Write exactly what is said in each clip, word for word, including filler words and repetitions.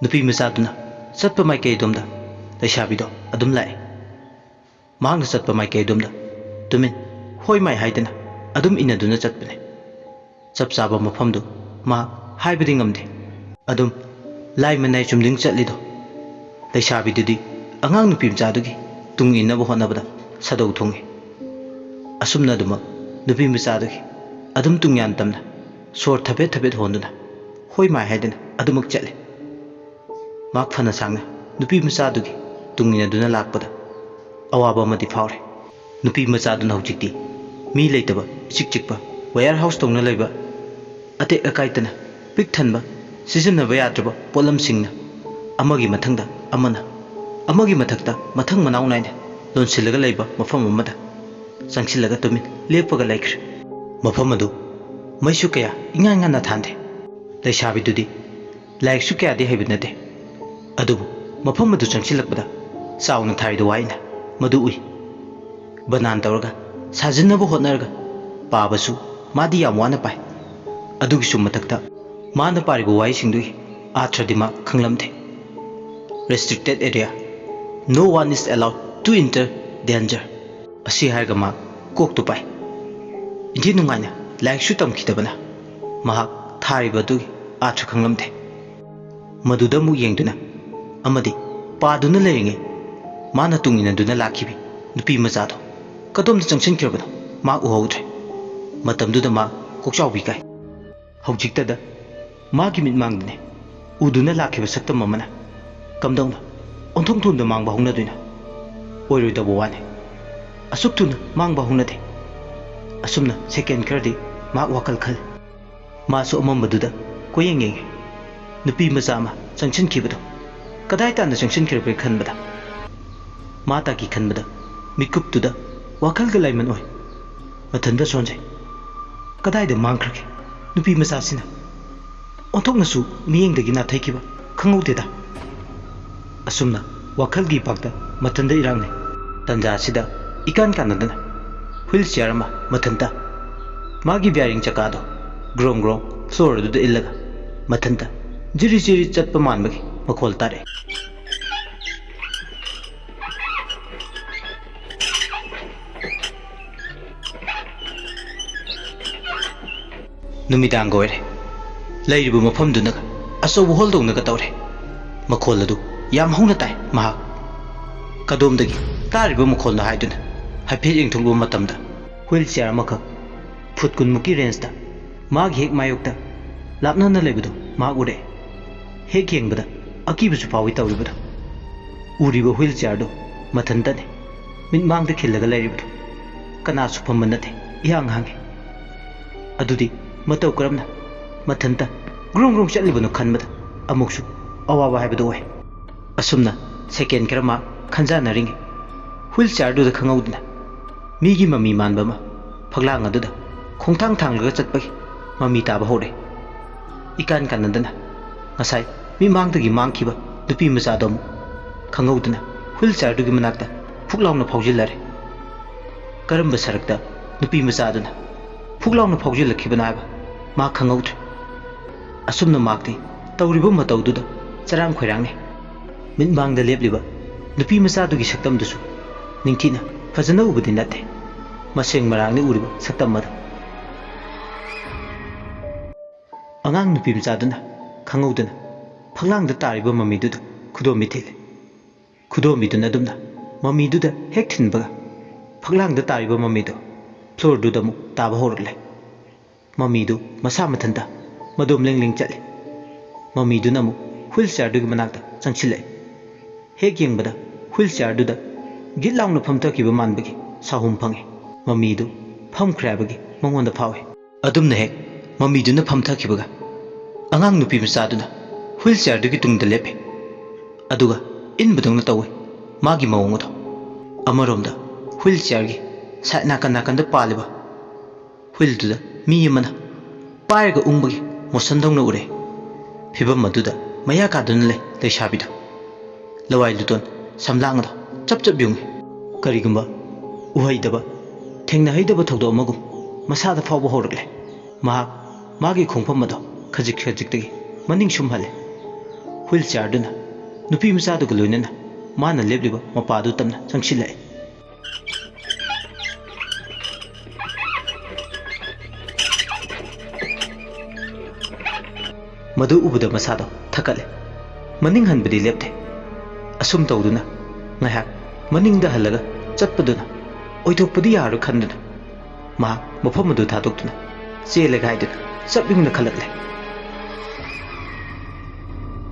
ꯅꯨꯄꯤ ꯃꯆꯥꯗꯨꯅ ꯆꯠꯄ ꯃꯥꯏꯀꯩ ꯑꯗꯣꯝꯗ ꯂꯩꯁꯥꯕꯤꯗꯣ ꯑꯗꯨꯝ ꯂꯥꯛꯏ꯫ ꯃꯍꯥꯛꯅ ꯆꯠꯄ ꯃꯥꯏꯀꯩ ꯑꯗꯣꯝꯗ ꯇꯨꯃꯤꯟ ꯍꯣꯏ ꯃꯥꯏ ꯍꯥꯏꯗꯅ ꯑꯗꯨꯝ ꯏꯟꯅꯗꯨꯅ ꯆꯠꯄꯅꯦ꯫ ꯆꯞ ꯆꯥꯕ ꯃꯐꯝꯗꯨ ꯃꯍꯥꯛ ꯍꯥꯏꯕꯗꯤ ꯉꯝꯗꯦ꯫ ꯑꯗꯨꯝ ꯂꯥꯏ ꯃꯅꯥꯏ ꯆꯨꯝꯗꯤꯡ ꯆꯠꯂꯤꯗꯣ ꯂꯩꯁꯥꯕꯤꯗꯨꯗꯤ ꯑꯉꯥꯡ ꯅꯨꯄꯤ ꯃꯆꯥꯗꯨꯒꯤ ꯇꯨꯡ ꯏꯟꯅꯕ ꯍꯣꯠꯅꯕꯗ ꯁꯥꯗꯧ ꯊꯣꯡꯏ꯫ ꯑꯁꯨꯝꯅ ꯑꯗꯨꯃꯛ ꯅꯨꯄꯤ ꯃꯆꯥꯗꯨꯒꯤ ꯑꯗꯨꯝ ꯇꯨꯡꯌꯥꯟ ꯇꯝꯅ ꯁꯣꯔ ꯊꯕꯦꯠ ꯊꯕꯦꯠ ꯍꯣꯟꯗꯨꯅ ꯍꯣꯏ ꯃꯥꯏ ꯍꯥꯏꯗꯅ ꯑꯗꯨꯃꯛ ꯆꯠꯂꯤ꯫ ꯃꯍꯥꯛ ꯐꯅ ꯁꯥꯡꯅ ꯅꯨꯄꯤ ꯃꯆꯥꯗꯨꯒꯤ ꯇꯨꯡ ꯏꯟꯅꯗꯨꯅ ꯂꯥꯛꯄꯗ ꯑꯋꯥꯕ ꯑꯃꯗꯤ ꯐꯥꯎꯔꯦ꯫ ꯅꯨꯄꯤ ꯃꯆꯥꯗꯨꯅ ꯍꯧꯖꯤꯛꯇꯤ ꯃꯤ ꯂꯩꯇꯕ ꯏꯆꯤꯛ ꯆꯤꯛꯄ ꯋꯦꯌꯔ ꯍꯥꯎꯁ ꯇꯧꯅ ꯂꯩꯕ ꯑꯇꯦꯛ ꯑꯀꯥꯏꯇꯅ ꯄꯤꯛ ꯊꯟꯕ ꯁꯤꯖꯤꯟꯅꯕ ꯌꯥꯗ꯭ꯔꯕ ꯄꯣꯠꯂꯝꯁꯤꯡꯅ ꯑꯃꯒꯤ ꯃꯊꯪꯗ ꯑꯃꯅ ꯑꯃꯒꯤ ꯃꯊꯛꯇ ꯃꯊꯪ ꯃꯅꯥꯎ ꯅꯥꯏꯅ ꯂꯣꯟꯁꯤꯜꯂꯒ ꯂꯩꯕ ꯃꯐꯝ ꯑꯃꯗ ꯆꯪꯁꯤꯜꯂꯒ ꯇꯨꯃꯤꯟ ꯂꯦꯞꯄꯒ ꯂꯩꯈ꯭ꯔꯦ꯫ ꯃꯐꯝ ꯑꯗꯨ ꯃꯩꯁꯨ ꯀꯌꯥ ꯏꯉꯥꯟ ꯉꯥꯟꯅ ꯊꯥꯟꯗꯦ꯫ ꯂꯩꯁꯥꯕꯤꯗꯨꯗꯤ ꯂꯥꯏꯔꯤꯛꯁꯨ ꯀꯌꯥꯗꯤ ꯍꯩꯕ ꯅꯠꯇꯦ꯫ ꯑꯗꯨꯕꯨ ꯃꯐꯝ ꯑꯗꯨ ꯆꯪꯁꯤꯜꯂꯛꯄꯗ ꯆꯥꯎꯅ ꯊꯥꯔꯤꯗ ꯋꯥꯏꯅ ꯃꯗꯨ ꯎꯏ꯫ ꯕꯅꯥꯟ ꯇꯧꯔꯒ ꯁꯥꯖꯤꯟꯅꯕ ꯍꯣꯠꯅꯔꯒ ꯄꯥꯕꯁꯨ ꯃꯥꯗꯤ ꯌꯥꯝ ꯋꯥꯅ ꯄꯥꯏ꯫ ꯑꯗꯨꯒꯤꯁꯨ ꯃꯊꯛꯇ ꯃꯥꯅ ꯄꯥꯔꯤꯕ ꯋꯥꯍꯩꯁꯤꯡꯗꯨꯒꯤ ꯑꯥꯊ꯭ꯔꯗꯤ ꯃꯥ ꯈꯪꯂꯝꯗꯦ꯫ Restricted area, no one is allowed to enter danger꯫ ꯑꯁꯤ ꯍꯥꯏꯔꯒ ꯃꯥ ꯀꯣꯛꯇꯨ ꯄꯥꯏ꯫ ꯏꯟꯊꯤ ꯅꯨꯡꯉꯥꯏꯅ ꯂꯥꯏꯔꯤꯛꯁꯨ ꯇꯝꯈꯤꯗꯕꯅ ꯃꯍꯥꯛ ꯊꯥꯔꯤꯕ ꯑꯗꯨꯒꯤ ꯑꯥꯊ꯭ꯔ ꯈꯪꯂꯝꯗꯦ꯫ ꯃꯗꯨꯗ ꯑꯃꯨꯛ ꯌꯦꯡꯗꯨꯅ ꯑꯃꯗꯤ ꯄꯥꯗꯨꯅ ꯂꯩꯔꯤꯉꯩ ꯃꯥꯅ ꯇꯨꯡ ꯏꯟꯅꯗꯨꯅ ꯂꯥꯛꯈꯤꯕꯤ ꯅꯨꯄꯤ ꯃꯆꯥꯗꯣ ꯀꯗꯣꯝꯗ ꯆꯪꯁꯤꯟꯈ꯭ꯔꯕꯅꯣ ꯃꯥ ꯎꯍꯧꯗ꯭ꯔꯦ꯫ ꯃꯇꯝꯗꯨꯗ ꯃꯥ ꯀꯣꯛꯆꯥꯎꯕꯤ ꯀꯥꯏ꯫ ꯍꯧꯖꯤꯛꯇꯗ ꯃꯥꯒꯤ ꯃꯤꯠꯃꯥꯡꯗꯅꯤ ꯎꯗꯨꯅ ꯂꯥꯛꯈꯤꯕ ꯁꯛꯇꯝ ꯑꯃꯅ ꯀꯝꯗꯧꯅ ꯑꯣꯟꯊꯣꯛ ꯊꯨꯅ ꯃꯥꯡꯕ ꯍꯧꯅꯗꯣꯏꯅꯣ? ꯑꯣꯏꯔꯣꯏꯗꯧꯕ ꯋꯥꯅꯤ꯫ ꯑꯁꯨꯛ ꯊꯨꯅ ꯃꯥꯡꯕ ꯍꯧꯅꯗꯦ꯫ ꯑꯁꯨꯝꯅ ꯁꯦꯀꯦꯟ ꯈꯔꯗꯤ ꯃꯍꯥꯛ ꯋꯥꯈꯜ ꯈꯜꯂꯤ꯫ ꯃꯥꯁꯨ ꯑꯃꯝꯕꯗꯨꯗ ꯀꯣꯏꯌꯦꯡ ꯌꯦꯡꯉꯤ꯫ ꯅꯨꯄꯤ ꯃꯆꯥ ꯑꯃ ꯆꯪꯁꯤꯟꯈꯤꯕꯗꯣ ꯀꯗꯥꯏ ꯇꯥꯟꯅ ꯆꯪꯁꯤꯟꯈ꯭ꯔꯕꯒꯦ ꯈꯟꯕꯗ ꯃꯥ ꯇꯥꯀꯤ ꯈꯟꯕꯗ ꯃꯤꯀꯨꯞꯇꯨꯗ ꯋꯥꯈꯜꯒ ꯂꯥꯏꯃꯟ ꯑꯣꯏ꯫ ꯃꯊꯟꯇ ꯁꯣꯟꯖꯩ꯫ ꯀꯗꯥꯏꯗ ꯃꯥꯡꯈ꯭ꯔꯒꯦ ꯅꯨꯄꯤ ꯃꯆꯥꯁꯤꯅ? ꯑꯣꯟꯊꯣꯛꯅꯁꯨ ꯃꯤꯠꯌꯦꯡꯗꯒꯤ ꯅꯥꯊꯩꯈꯤꯕ ꯈꯪꯍꯧꯗꯦꯗ꯫ ꯑꯁꯨꯝꯅ ꯋꯥꯈꯜꯒꯤ ꯏꯄꯥꯛꯇ ꯃꯊꯟꯇ ꯏꯔꯥꯡꯅꯩ꯫ ꯇꯟꯖꯥ ꯑꯁꯤꯗ ꯏꯀꯥꯟ ꯀꯥꯟꯅꯗꯅ ꯍ꯭ꯋꯤꯜ ꯆꯤꯌꯥꯔ ꯑꯃ ꯃꯊꯟꯇ ꯃꯥꯒꯤ ꯕꯤꯌꯥꯔꯤꯡ ꯆꯀꯥꯗꯣ ꯒ꯭ꯔꯣꯡ ꯒ꯭ꯔꯣꯡ ꯐ꯭ꯂꯣꯔ ꯑꯗꯨꯗ ꯏꯜꯂꯒ ꯃꯊꯟꯇ ꯖꯤꯔꯤ ꯖꯤꯔꯤ ꯆꯠꯄ ꯃꯥꯟꯕꯒꯤ ꯃꯈꯣꯜ ꯇꯥꯔꯛꯑꯦ꯫ ꯅꯨꯃꯤꯗꯥꯡꯒ ꯑꯣꯏꯔꯦ꯫ ꯂꯩꯔꯤꯕ ꯃꯐꯝꯗꯨꯅꯒ ꯑꯆꯧꯕ ꯍꯣꯜꯗꯧꯅꯒ ꯇꯧꯔꯦ꯫ ꯃꯈꯣꯜ ꯑꯗꯨ ꯌꯥꯝ ꯍꯧꯅ ꯇꯥꯏ꯫ ꯃꯍꯥꯛ ꯀꯗꯣꯝꯗꯒꯤ ꯇꯥꯔꯤꯕ ꯃꯈꯣꯜꯅꯣ ꯍꯥꯏꯗꯨꯅ ꯍꯥꯏꯐꯦꯠ ꯌꯦꯡꯊꯣꯛꯂꯨꯕ ꯃꯇꯝꯗ, ꯍꯨꯏꯜ ꯆꯤꯌꯥꯔ ꯑꯃꯈꯛ ꯐꯨꯠ ꯀꯨꯟꯃꯨꯛꯀꯤ ꯔꯦꯟꯖꯇ ꯃꯥꯒꯤ ꯍꯦꯛ ꯃꯥꯌꯣꯛꯇ ꯂꯥꯞꯅꯅ ꯂꯩꯕꯗꯨ ꯃꯍꯥꯛ ꯎꯔꯛꯑꯦ꯫ ꯍꯦꯛ ꯌꯦꯡꯕꯗ ꯑꯀꯤꯕꯁꯨ ꯐꯥꯎꯏ ꯇꯧꯔꯤꯕꯗꯨ꯫ ꯎꯔꯤꯕ ꯍꯨꯏꯜ ꯆꯤꯌꯥꯔꯗꯨ ꯃꯊꯟꯇꯅꯤ ꯃꯤꯠꯃꯥꯡꯗ ꯈꯤꯜꯂꯒ ꯂꯩꯔꯤꯕꯗꯨ꯫ ꯀꯅꯥꯁꯨ ꯐꯝꯕ ꯅꯠꯇꯦ, ꯏꯍꯥꯡ ꯍꯥꯡꯉꯤ꯫ ꯑꯗꯨꯗꯤ ꯃꯇꯧ ꯀꯔꯝꯅ ꯃꯊꯟꯇ ꯒ꯭ꯔꯣꯡ ꯒ꯭ꯔꯣꯡ ꯆꯠꯂꯤꯕꯅꯣ ꯈꯟꯕꯗ ꯑꯃꯨꯛꯁꯨ ꯑꯋꯥꯕ ꯍꯥꯏꯕꯗꯨ ꯑꯣꯏ꯫ ꯑꯁꯨꯝꯅ ꯁꯦꯀꯦꯟ ꯈꯔ ꯃꯍꯥꯛ ꯈꯟꯖꯥꯟꯅꯔꯤꯉꯩ, ꯍꯨꯏꯜ ꯆꯤꯌꯥꯔꯗꯨꯗ ꯈꯪꯍꯧꯗꯅ ꯃꯤꯒꯤ ꯃꯃꯤ ꯃꯥꯟꯕ ꯑꯃ ꯐꯛꯂꯥꯡ ꯑꯗꯨꯗ ꯈꯣꯡꯊꯥꯡ ꯊꯥꯡꯂꯒ ꯆꯠꯄꯒꯤ ꯃꯃꯤ ꯇꯥꯕ ꯍꯧꯔꯦ꯫ ꯏꯀꯥꯟ ꯀꯥꯟꯅꯗꯅ ꯉꯁꯥꯏ ꯃꯤꯠꯃꯥꯡꯗꯒꯤ ꯃꯥꯡꯈꯤꯕ ꯅꯨꯄꯤ ꯃꯆꯥꯗꯣ ꯑꯃꯨꯛ ꯈꯪꯍꯧꯗꯅ ꯍꯨꯏꯜ ꯆꯤꯌꯥꯔꯗꯨꯒꯤ ꯃꯅꯥꯛꯇ ꯐꯨꯛ ꯂꯥꯎꯅ ꯐꯥꯎꯖꯤꯜꯂꯔꯦ꯫ ꯀꯔꯝꯕ ꯁꯔꯛꯇ ꯅꯨꯄꯤ ꯃꯆꯥꯗꯨꯅ ꯐꯨꯛ ꯂꯥꯎꯅ ꯐꯥꯎꯖꯤꯜꯂꯛꯈꯤꯕꯅꯣ ꯍꯥꯏꯕ ꯃꯥ ꯈꯪꯍꯧꯗ꯭ꯔꯦ꯫ ꯑꯁꯨꯝꯅ ꯃꯍꯥꯛꯇꯤ ꯇꯧꯔꯤꯕ ꯃꯇꯧꯗꯨꯗ ꯆꯔꯥꯡ ꯈꯣꯏꯔꯥꯡꯅꯩ꯫ ꯃꯤꯠꯃꯥꯡꯗ ꯂꯦꯞꯂꯤꯕ ꯅꯨꯄꯤ ꯃꯆꯥꯗꯨꯒꯤ ꯁꯛꯇꯝꯗꯨꯁꯨ ꯅꯤꯡꯊꯤꯅ ꯐꯖꯅ ꯎꯕꯗꯤ ꯅꯠꯇꯦ꯫ ꯃꯁꯦꯡ ꯃꯔꯥꯡꯅꯤ ꯎꯔꯤꯕ ꯁꯛꯇꯝ ꯑꯗꯨ꯫ ꯑꯉꯥꯡ ꯅꯨꯄꯤ ꯃꯆꯥꯗꯨꯅ ꯈꯪꯍꯧꯗꯅ ꯐꯛꯂꯥꯡꯗ ꯇꯥꯔꯤꯕ ꯃꯃꯤꯗꯨꯗ ꯈꯨꯗꯣꯝꯕꯤ ꯊꯤꯜꯂꯤ꯫ ꯈꯨꯗꯣꯝꯕꯤꯗꯨꯅ ꯑꯗꯨꯝꯅ ꯃꯃꯤꯗꯨꯗ ꯍꯦꯛ ꯊꯤꯟꯕꯒ ꯐꯛꯂꯥꯡꯗ ꯇꯥꯔꯤꯕ ꯃꯃꯤꯗꯨ ꯐ꯭ꯂꯣꯔꯗꯨꯗ ꯑꯃꯨꯛ ꯇꯥꯕ ꯍꯧꯔꯛꯂꯦ꯫ ꯃꯃꯤꯗꯨ ꯃꯁꯥ ꯃꯊꯟꯇ ꯃꯗꯣꯝ ꯂꯦꯡ ꯂꯦꯡ ꯆꯠꯂꯤ꯫ ꯃꯃꯤꯗꯨꯅ ꯑꯃꯨꯛ ꯍꯨꯏꯜ ꯆꯤꯌꯥꯔꯗꯨꯒꯤ ꯃꯅꯥꯛꯇ ꯆꯪꯁꯤꯜꯂꯛꯏ꯫ ꯍꯦꯛ ꯌꯦꯡꯕꯗ ꯍꯨꯏꯜ ꯆꯤꯌꯥꯔꯗꯨꯗ ꯒꯤꯠ ꯂꯥꯎꯅ ꯐꯝꯊꯈꯤꯕ ꯃꯥꯟꯕꯒꯤ ꯁꯥꯍꯨꯝ ꯐꯪꯉꯤ꯫ ꯃꯃꯤꯗꯨ ꯐꯝꯈ꯭ꯔꯦ ꯍꯥꯏꯕꯒꯤ ꯃꯉꯣꯟꯗ ꯐꯥꯎꯏ꯫ ꯑꯗꯨꯝꯅ ꯍꯦꯛ ꯃꯃꯤꯗꯨꯅ ꯐꯝꯊꯈꯤꯕꯒ ꯑꯉꯥꯡ ꯅꯨꯄꯤ ꯃꯆꯥꯗꯨꯅ ꯍꯨꯏꯜ ꯆꯤꯌꯥꯔꯗꯨꯒꯤ ꯇꯨꯡꯗ ꯂꯦꯞꯄꯤ꯫ ꯑꯗꯨꯒ ꯏꯟꯕꯗꯧꯅ ꯇꯧꯏ ꯃꯥꯒꯤ ꯃꯑꯣꯡ ꯑꯗꯣ꯫ ꯑꯃꯔꯣꯝꯗ ꯍꯨꯏꯜ ꯆꯤꯌꯥꯔꯒꯤ ꯁꯥꯏꯠ ꯅꯥꯀꯟ ꯅꯥꯀꯟꯗ ꯄꯥꯜꯂꯤꯕ ꯍꯨꯏꯜꯗꯨꯗ ꯃꯤ ꯑꯃꯅ ꯄꯥꯏꯔꯒ ꯎꯪꯕꯒꯤ ꯃꯣꯁꯟꯗꯧꯅ ꯎꯔꯦ꯫ ꯐꯤꯚꯝ ꯑꯗꯨꯗ ꯃꯌꯥ ꯀꯥꯗꯨꯅ ꯂꯩ ꯂꯩꯁꯥꯕꯤꯗꯨ꯫ ꯂꯋꯥꯏ ꯂꯨꯇꯣꯟ ꯁꯝꯂꯥꯡ ꯑꯗꯣ ꯆꯞ ꯆꯞ ꯌꯨꯡꯏ꯫ ꯀꯔꯤꯒꯨꯝꯕ ꯎꯍꯩꯗꯕ, ꯊꯦꯡꯅꯍꯩꯗꯕ ꯊꯧꯗꯣꯛ ꯑꯃꯒꯨꯝ ꯃꯁꯥꯗ ꯐꯥꯎꯕ ꯍꯧꯔꯛꯂꯦ꯫ ꯃꯍꯥꯛ ꯃꯥꯒꯤ ꯈꯣꯡꯐꯝ ꯑꯗꯣ ꯈꯖꯤꯛ ꯈꯖꯤꯛꯇꯒꯤ ꯃꯅꯤꯡ ꯁꯨꯝ ꯍꯜꯂꯦ꯫ ꯍꯨꯏꯜ ꯆꯤꯌꯥꯔꯗꯨꯅ ꯅꯨꯄꯤ ꯃꯆꯥꯗꯨꯒ ꯂꯣꯏꯅꯅ ꯃꯥꯅ ꯂꯦꯞꯂꯤꯕ ꯃꯄꯥꯗꯨ ꯇꯝꯅ ꯆꯪꯁꯤꯜꯂꯛꯑꯦ꯫ ꯃꯗꯨ ꯎꯕꯗ ꯃꯁꯥꯗꯣ ꯊꯛꯀꯠꯂꯦ꯫ ꯃꯅꯤꯡ ꯍꯟꯕꯗꯤ ꯂꯦꯞꯇꯦ꯫ ꯑꯁꯨꯝ ꯇꯧꯗꯨꯅ ꯉꯥꯏꯍꯥꯛ ꯃꯅꯤꯡꯗ ꯍꯜꯂꯒ ꯆꯠꯄꯗꯨꯅ ꯑꯣꯏꯊꯣꯛꯄꯗꯤ ꯌꯥꯔꯣꯏ ꯈꯟꯗꯨꯅ ꯃꯍꯥꯛ ꯃꯐꯝ ꯑꯗꯨ ꯊꯥꯗꯣꯛꯇꯨꯅ ꯆꯦꯜꯂꯦ ꯍꯥꯏꯗꯨꯅ ꯆꯞ ꯌꯨꯡꯅ ꯈꯜꯂꯛꯂꯦ꯫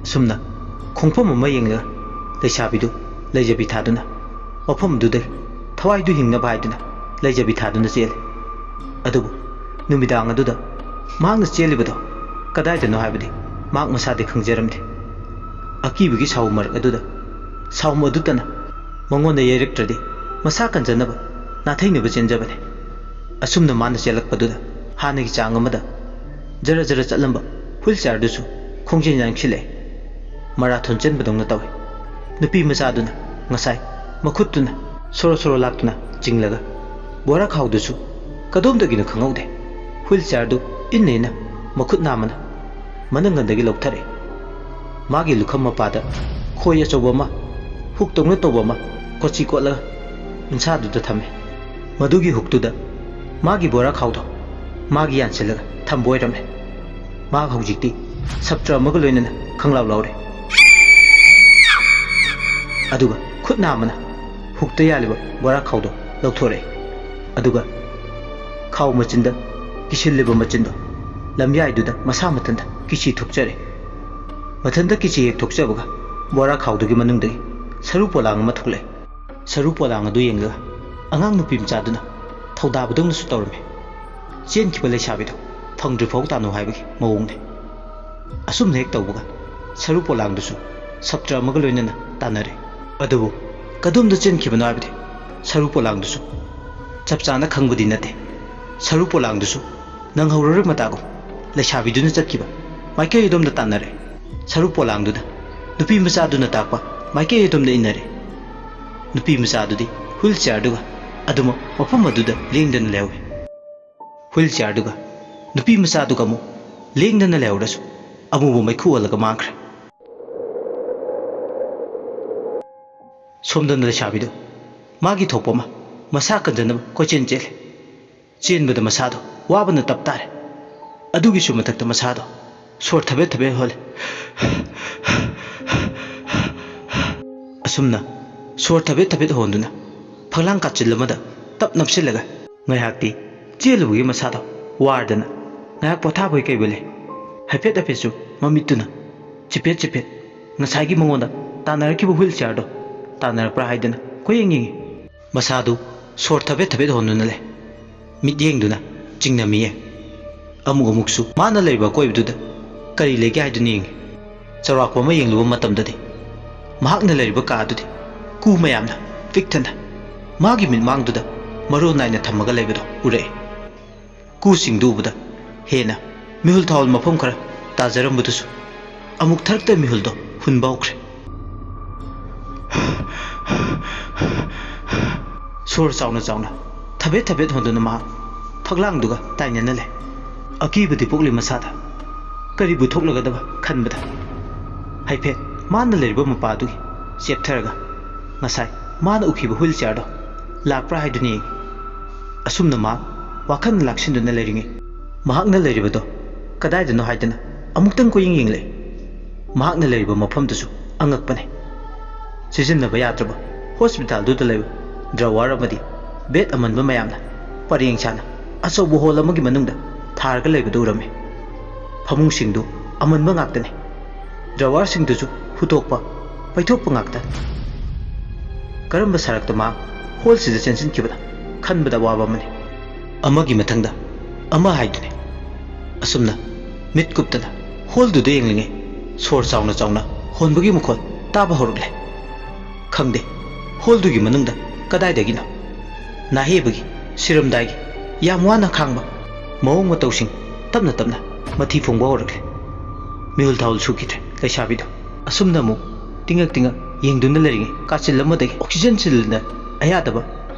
ꯑꯁꯨꯝꯅ ꯈꯣꯡꯐꯝ ꯑꯃ ꯌꯦꯡꯂꯒ ꯂꯩꯁꯥꯕꯤꯗꯨ ꯂꯩꯖꯕꯤ ꯊꯥꯗꯨꯅ ꯃꯐꯝꯗꯨꯗ ꯊꯋꯥꯏꯗꯨ ꯍꯤꯡꯅꯕ ꯍꯥꯏꯗꯨꯅ ꯂꯩꯖꯕꯤ ꯊꯥꯗꯨꯅ ꯆꯦꯜꯂꯤ꯫ ꯑꯗꯨꯕꯨ ꯅꯨꯃꯤꯗꯥꯡ ꯑꯗꯨꯗ ꯃꯍꯥꯛꯅ ꯆꯦꯜꯂꯤꯕꯗꯣ ꯀꯗꯥꯏꯗꯅꯣ ꯍꯥꯏꯕꯗꯤ ꯃꯍꯥꯛ ꯃꯁꯥꯗꯤ ꯈꯪꯖꯔꯝꯗꯦ꯫ ꯑꯀꯤꯕꯒꯤ ꯁꯥꯎ ꯃꯔꯛ ꯑꯗꯨꯗ ꯁꯥꯎ ꯑꯗꯨꯇꯅ ꯃꯉꯣꯟꯗ ꯌꯩꯔꯛꯇ꯭ꯔꯗꯤ ꯃꯁꯥ ꯀꯟꯖꯅꯕ ꯅꯥꯊꯩꯅꯕ ꯆꯦꯟꯖꯕꯅꯤ꯫ ꯑꯁꯨꯝꯅ ꯃꯥꯅ ꯆꯦꯜꯂꯛꯄꯗꯨꯗ ꯍꯥꯟꯅꯒꯤ ꯆꯥꯡ ꯑꯃꯗ ꯖꯔ ꯖꯔ ꯆꯠꯂꯝꯕ ꯍꯨꯏꯜ ꯆꯤꯌꯥꯔꯗꯨꯁꯨ ꯈꯣꯡꯖꯦꯜ ꯌꯥꯡꯁꯤꯜꯂꯛꯑꯦ꯫ ꯃꯔꯥꯊꯣꯟ ꯆꯦꯟꯕꯗꯧꯅ ꯇꯧꯏ꯫ ꯅꯨꯄꯤ ꯃꯆꯥꯗꯨꯅ ꯉꯁꯥꯏ ꯃꯈꯨꯠꯇꯨꯅ ꯁꯣꯔꯣ ꯁꯣꯔꯣ ꯂꯥꯛꯇꯨꯅ ꯆꯤꯡꯂꯒ ꯕꯣꯔꯥ ꯈꯥꯎꯗꯨꯁꯨ ꯀꯗꯣꯝꯗꯒꯤꯅꯣ ꯈꯪꯍꯧꯗꯦ꯫ ꯍꯨꯏꯜ ꯆꯤꯌꯥꯔꯗꯨ ꯏꯟꯅ ꯏꯟꯅ ꯃꯈꯨꯠ ꯅꯥꯝꯃꯅ ꯃꯅꯪꯒꯟꯗꯒꯤ ꯂꯧꯊꯔꯛꯏ꯫ ꯃꯥꯒꯤ ꯂꯨꯈꯝ ꯃꯄꯥꯗ ꯈꯣꯏ ꯑꯆꯧꯕ ꯑꯃ ꯍꯨꯛꯇꯧꯅ ꯇꯧꯕ ꯑꯃ ꯀꯣꯠꯆꯤ ꯀꯣꯠꯂꯒ ꯎꯟꯁꯥꯗꯨꯗ ꯊꯝꯃꯦ꯫ ꯃꯗꯨꯒꯤ ꯍꯨꯛꯇꯨꯗ ꯃꯥꯒꯤ ꯕꯣꯔꯥ ꯈꯥꯎꯗꯣ ꯃꯥꯒꯤ ꯌꯥꯟꯁꯤꯜꯂꯒ ꯊꯝꯕ ꯑꯣꯏꯔꯝꯃꯦ꯫ ꯃꯍꯥꯛ ꯍꯧꯖꯤꯛꯇꯤ ꯁꯞꯇ꯭ꯔ ꯑꯃꯒ ꯂꯣꯏꯅꯅ ꯈꯪꯂꯥꯎ ꯂꯥꯎꯔꯦ꯫ ꯑꯗꯨꯒ ꯈꯨꯠ ꯅꯥꯝꯃꯅ ꯍꯨꯛꯇ ꯌꯥꯜꯂꯤꯕ ꯕꯣꯔꯥ ꯈꯥꯎꯗꯣ ꯂꯧꯊꯣꯔꯛꯑꯦ꯫ ꯑꯗꯨꯒ ꯈꯥꯎ ꯃꯆꯤꯟꯗ ꯀꯤꯁꯤꯜꯂꯤꯕ ꯃꯆꯤꯟꯗꯣ ꯂꯝꯌꯥꯏꯗꯨꯗ ꯃꯁꯥ ꯃꯊꯟꯇ ꯀꯤꯁꯤ ꯊꯣꯛꯆꯔꯦ꯫ ꯃꯊꯟꯇ ꯀꯤꯁꯤ ꯍꯦꯛ ꯊꯣꯛꯆꯕꯒ ꯕꯣꯔꯥ ꯈꯥꯎꯗꯨꯒꯤ ꯃꯅꯨꯡꯗꯒꯤ ꯁꯔꯨ ꯄꯣꯂꯥꯡ ꯑꯃ ꯊꯣꯛꯂꯛꯑꯦ꯫ ꯁꯔꯨ ꯄꯣꯂꯥꯡ ꯑꯗꯨ ꯌꯦꯡꯂꯒ ꯑꯉꯥꯡ ꯅꯨꯄꯤ ꯃꯆꯥꯗꯨꯅ ꯊꯧꯗꯥꯕꯗꯧꯅꯁꯨ ꯇꯧꯔꯝꯃꯤ꯫ ꯆꯦꯟꯈꯤꯕ ꯂꯩꯁꯥꯕꯤꯗꯣ ꯐꯪꯗ꯭ꯔꯤꯐꯥꯎ ꯇꯥꯟꯅꯧ ꯍꯥꯏꯕꯒꯤ ꯃꯑꯣꯡꯅꯤ꯫ ꯑꯁꯨꯝꯅ ꯍꯦꯛ ꯇꯧꯕꯒ ꯁꯔꯨ ꯄꯣꯂꯥꯡꯗꯨꯁꯨ ꯁꯞꯇ꯭ꯔ ꯑꯃꯒ ꯂꯣꯏꯅꯅ ꯇꯥꯟꯅꯔꯦ꯫ ꯑꯗꯨꯕꯨ ꯀꯗꯣꯝꯗ ꯆꯦꯟꯈꯤꯕꯅꯣ ꯍꯥꯏꯕꯗꯤ ꯁꯔꯨ ꯄꯣꯂꯥꯡꯗꯨꯁꯨ ꯆꯞ ꯆꯥꯅ ꯈꯪꯕꯗꯤ ꯅꯠꯇꯦ꯫ ꯁꯔꯨ ꯄꯣꯂꯥꯡꯗꯨꯁꯨ ꯅꯪꯍꯧꯔꯔꯣꯏ ꯃꯇꯥꯒꯨꯝ ꯂꯩꯁꯥꯕꯤꯗꯨꯅ ꯆꯠꯈꯤꯕ ꯃꯥꯏꯀꯩ ꯑꯗꯣꯝꯗ ꯇꯥꯟꯅꯔꯦ꯫ ꯁꯔꯨ ꯄꯣꯂꯥꯡꯗꯨꯅ ꯅꯨꯄꯤ ꯃꯆꯥꯗꯨꯅ ꯇꯥꯛꯄ ꯃꯥꯏꯀꯩ ꯑꯗꯣꯝꯗ ꯏꯟꯅꯔꯦ꯫ ꯅꯨꯄꯤ ꯃꯆꯥꯗꯨꯗꯤ ꯍꯨꯏꯜ ꯆꯤꯌꯥꯔꯗꯨꯒ ꯑꯗꯨꯃꯛ ꯃꯐꯝ ꯑꯗꯨꯗ ꯂꯦꯡꯗꯅ ꯂꯩꯍꯧꯏ꯫ ꯍꯨꯏꯜ ꯆꯤꯌꯥꯔꯗꯨꯒ ꯅꯨꯄꯤ ꯃꯆꯥꯗꯨꯒ ꯑꯃꯨꯛ ꯂꯦꯡꯗꯅ ꯂꯩꯍꯧꯔꯁꯨ ꯑꯃꯨꯕ ꯃꯩꯈꯨ ꯑꯣꯜꯂꯒ ꯃꯥꯡꯈ꯭ꯔꯦ꯫ ꯁꯣꯝꯗꯅ ꯂꯩꯁꯥꯕꯤꯗꯨ ꯃꯥꯒꯤ ꯊꯣꯛꯄ ꯑꯃ ꯃꯁꯥ ꯀꯟꯖꯅꯕ ꯀꯣꯏꯆꯦꯟ ꯆꯦꯜꯂꯤ꯫ ꯆꯦꯟꯕꯗ ꯃꯁꯥꯗꯣ ꯋꯥꯕꯅ ꯇꯞ ꯇꯥꯔꯦ꯫ ꯑꯗꯨꯒꯤꯁꯨ ꯃꯊꯛꯇ ꯃꯁꯥꯗꯣ ꯁꯣꯔ ꯊꯕꯦꯠ ꯊꯕꯦꯠ ꯍꯣꯜꯂꯤ꯫ ꯑꯁꯨꯝꯅ ꯁꯣꯔ ꯊꯕꯦꯠ ꯊꯕꯦꯠ ꯍꯣꯟꯗꯨꯅ ꯐꯛꯂꯥꯡ ꯀꯥꯆꯤꯜ ꯑꯃꯗ ꯇꯞ ꯅꯞꯁꯤꯜꯂꯒ ꯉꯥꯏꯍꯥꯛꯇꯤ ꯆꯦꯜꯂꯨꯕꯒꯤ ꯃꯁꯥꯗꯣ ꯋꯥꯔꯗꯅ ꯉꯥꯏꯍꯥꯛ ꯄꯣꯊꯥꯕꯣꯏ ꯀꯩꯕꯣꯏ ꯂꯩ꯫ ꯍꯥꯏꯐꯦꯠ ꯍꯥꯏꯐꯦꯠꯁꯨ ꯃꯃꯤꯠꯇꯨꯅ ꯆꯤꯐꯦꯠ ꯆꯤꯐꯦꯠ ꯉꯁꯥꯏꯒꯤ ꯃꯉꯣꯟꯗ ꯇꯥꯟꯅꯔꯛꯈꯤꯕ ꯍꯨꯏꯜ ꯆꯤꯌꯥꯔꯗꯣ ꯇꯥꯟꯅꯔꯛꯄ꯭ꯔꯥ ꯍꯥꯏꯗꯅ ꯀꯣꯏꯌꯦꯡ ꯌꯦꯡꯉꯤ꯫ ꯃꯁꯥꯗꯨ ꯁꯣꯔ ꯊꯕꯦꯠ ꯊꯕꯦꯠ ꯍꯣꯟꯗꯨꯅ ꯂꯩ꯫ ꯃꯤꯠꯌꯦꯡꯗꯨꯅ ꯆꯤꯡꯅ ꯃꯤꯌꯦꯡ꯫ ꯑꯃꯨꯛ ꯑꯃꯨꯛꯁꯨ ꯃꯥꯅ ꯂꯩꯔꯤꯕ ꯑꯀꯣꯏꯕꯗꯨꯗ ꯀꯔꯤ ꯂꯩꯒꯦ ꯍꯥꯏꯗꯨꯅ ꯌꯦꯡꯉꯤ꯫ ꯆꯥꯎꯔꯥꯛꯄ ꯑꯃ ꯌꯦꯡꯂꯨꯕ ꯃꯇꯝꯗꯗꯤ ꯃꯍꯥꯛꯅ ꯂꯩꯔꯤꯕ ꯀꯥ ꯑꯗꯨꯗꯤ ꯀꯨ ꯃꯌꯥꯝꯅ ꯄꯤꯛ ꯊꯟꯅ ꯃꯥꯒꯤ ꯃꯤꯠꯃꯥꯡꯗꯨꯗ ꯃꯔꯣꯟ ꯅꯥꯏꯅ ꯊꯝꯃꯒ ꯂꯩꯕꯗꯨ ꯎꯔꯛꯏ꯫ ꯀꯨꯁꯤꯡꯗꯨ ꯎꯕꯗ ꯍꯦꯟꯅ ꯃꯤꯍꯨꯜ ꯊꯥꯍꯨꯜ ꯃꯐꯝ ꯈꯔ ꯇꯥꯖꯔꯝꯕꯗꯨꯁꯨ ꯑꯃꯨꯛ ꯊꯔꯛꯇ ꯃꯤꯍꯨꯜꯗꯣ ꯍꯨꯟꯕ ꯍꯧꯈ꯭ꯔꯦ꯫ ꯁꯣꯔ ꯆꯥꯎꯅ ꯆꯥꯎꯅ ꯊꯕꯦꯠ ꯊꯕꯦꯠ ꯍꯣꯟꯗꯨꯅ ꯃꯍꯥꯛ ꯐꯛꯂꯥꯡꯗꯨꯒ ꯇꯥꯏꯅꯅ ꯂꯩ꯫ ꯑꯀꯤꯕꯗꯤ ꯄꯣꯛꯂꯤ ꯃꯁꯥꯗ꯫ ꯀꯔꯤꯕꯨ ꯊꯣꯛꯂꯒꯗꯕ ꯈꯟꯕꯗ ꯍꯥꯏꯐꯦꯠ ꯃꯥꯅ ꯂꯩꯔꯤꯕ ꯃꯄꯥꯗꯨꯒꯤ ꯆꯦꯞꯊꯔꯒ ꯉꯁꯥꯏ ꯃꯥꯅ ꯎꯈꯤꯕ ꯍꯨꯏꯜ ꯆꯤꯌꯥꯔꯗꯣ ꯂꯥꯛꯄ꯭ꯔꯥ ꯍꯥꯏꯗꯨꯅ ꯌꯦꯡꯉꯤ꯫ ꯑꯁꯨꯝꯅ ꯃꯍꯥꯛ ꯋꯥꯈꯜ ꯂꯥꯛꯁꯤꯟꯗꯨꯅ ꯂꯩꯔꯤꯉꯩ ꯃꯍꯥꯛꯅ ꯂꯩꯔꯤꯕꯗꯣ ꯀꯗꯥꯏꯗꯅꯣ ꯍꯥꯏꯗꯅ ꯑꯃꯨꯛꯇꯪ ꯀꯣꯏꯌꯦꯡ ꯌꯦꯡꯂꯛꯏ꯫ ꯃꯍꯥꯛꯅ ꯂꯩꯔꯤꯕ ꯃꯐꯝꯗꯨꯁꯨ ꯑꯉꯛꯄꯅꯤ꯫ ꯁꯤꯖꯤꯟꯅꯕ ꯌꯥꯗ꯭ꯔꯕ ꯍꯣꯁꯄꯤꯇꯥꯜꯗꯨꯗ ꯂꯩꯕ ꯗ꯭ꯔꯋꯥꯔ ꯑꯃꯗꯤ ꯕꯦꯗ ꯑꯃꯟꯕ ꯃꯌꯥꯝꯅ ꯄꯔꯦꯡ ꯁꯥꯅ ꯑꯆꯧꯕ ꯍꯣꯜ ꯑꯃꯒꯤ ꯃꯅꯨꯡꯗ ꯊꯥꯔꯒ ꯂꯩꯕꯗꯨ ꯎꯔꯝꯃꯤ꯫ ꯐꯃꯨꯡꯁꯤꯡꯗꯨ ꯑꯃꯟꯕ ꯉꯥꯛꯇꯅꯤ꯫ ꯗ꯭ꯔꯋꯥꯔꯁꯤꯡꯗꯨꯁꯨ ꯍꯨꯠꯇꯣꯛꯄ, ꯄꯩꯊꯣꯛꯄ ꯉꯥꯛꯇ꯫ ꯀꯔꯝꯕ ꯁꯔꯛꯇ ꯃꯍꯥꯛ ꯍꯣꯜꯁꯤꯗ ꯆꯦꯟꯁꯤꯟꯈꯤꯕꯅꯣ ꯈꯟꯕꯗ ꯑꯋꯥꯕ ꯑꯃꯅꯤ꯫ ꯑꯃꯒꯤ ꯃꯊꯪꯗ ꯑꯃ ꯍꯥꯏꯗꯨꯅꯤ꯫ ꯑꯁꯨꯝꯅ ꯃꯤꯠ ꯀꯨꯞꯇꯅ ꯍꯣꯜꯗꯨꯗ ꯌꯦꯡꯂꯤꯉꯩ ꯁꯣꯔ ꯆꯥꯎꯅ ꯆꯥꯎꯅ ꯍꯣꯟꯕꯒꯤ ꯃꯈꯣꯜ ꯇꯥꯕ ꯍꯧꯔꯛꯂꯦ꯫ ꯈꯪꯗꯦ ꯍꯣꯜꯗꯨꯒꯤ ꯃꯅꯨꯡꯗ ꯀꯗꯥꯏꯗꯒꯤꯅꯣ꯫ ꯅꯥꯍꯦꯕꯒꯤ, ꯁꯤꯔꯝꯗꯥꯏꯒꯤ, ꯌꯥꯝ ꯋꯥꯅ ꯈꯥꯡꯕ ꯃꯑꯣꯡ ꯃꯇꯧꯁꯤꯡ ꯇꯞꯅ ꯇꯞꯅ ꯃꯊꯤ ꯐꯣꯡꯕ ꯍꯧꯔꯛꯂꯦ꯫ ꯃꯤꯍꯨꯜ ꯊꯥꯍꯨꯜ ꯁꯨꯈꯤꯗ꯭ꯔꯦ ꯂꯩꯁꯥꯕꯤꯗꯣ꯫ ꯑꯁꯨꯝꯅ ꯑꯃꯨꯛ ꯇꯤꯡꯉꯛ ꯇꯤꯡꯉꯛ ꯌꯦꯡꯗꯨꯅ ꯂꯩꯔꯤꯉꯩ ꯀꯥꯆꯤꯜ ꯑꯃꯗꯒꯤ oxygen cylinder ꯑꯌꯥꯗꯕ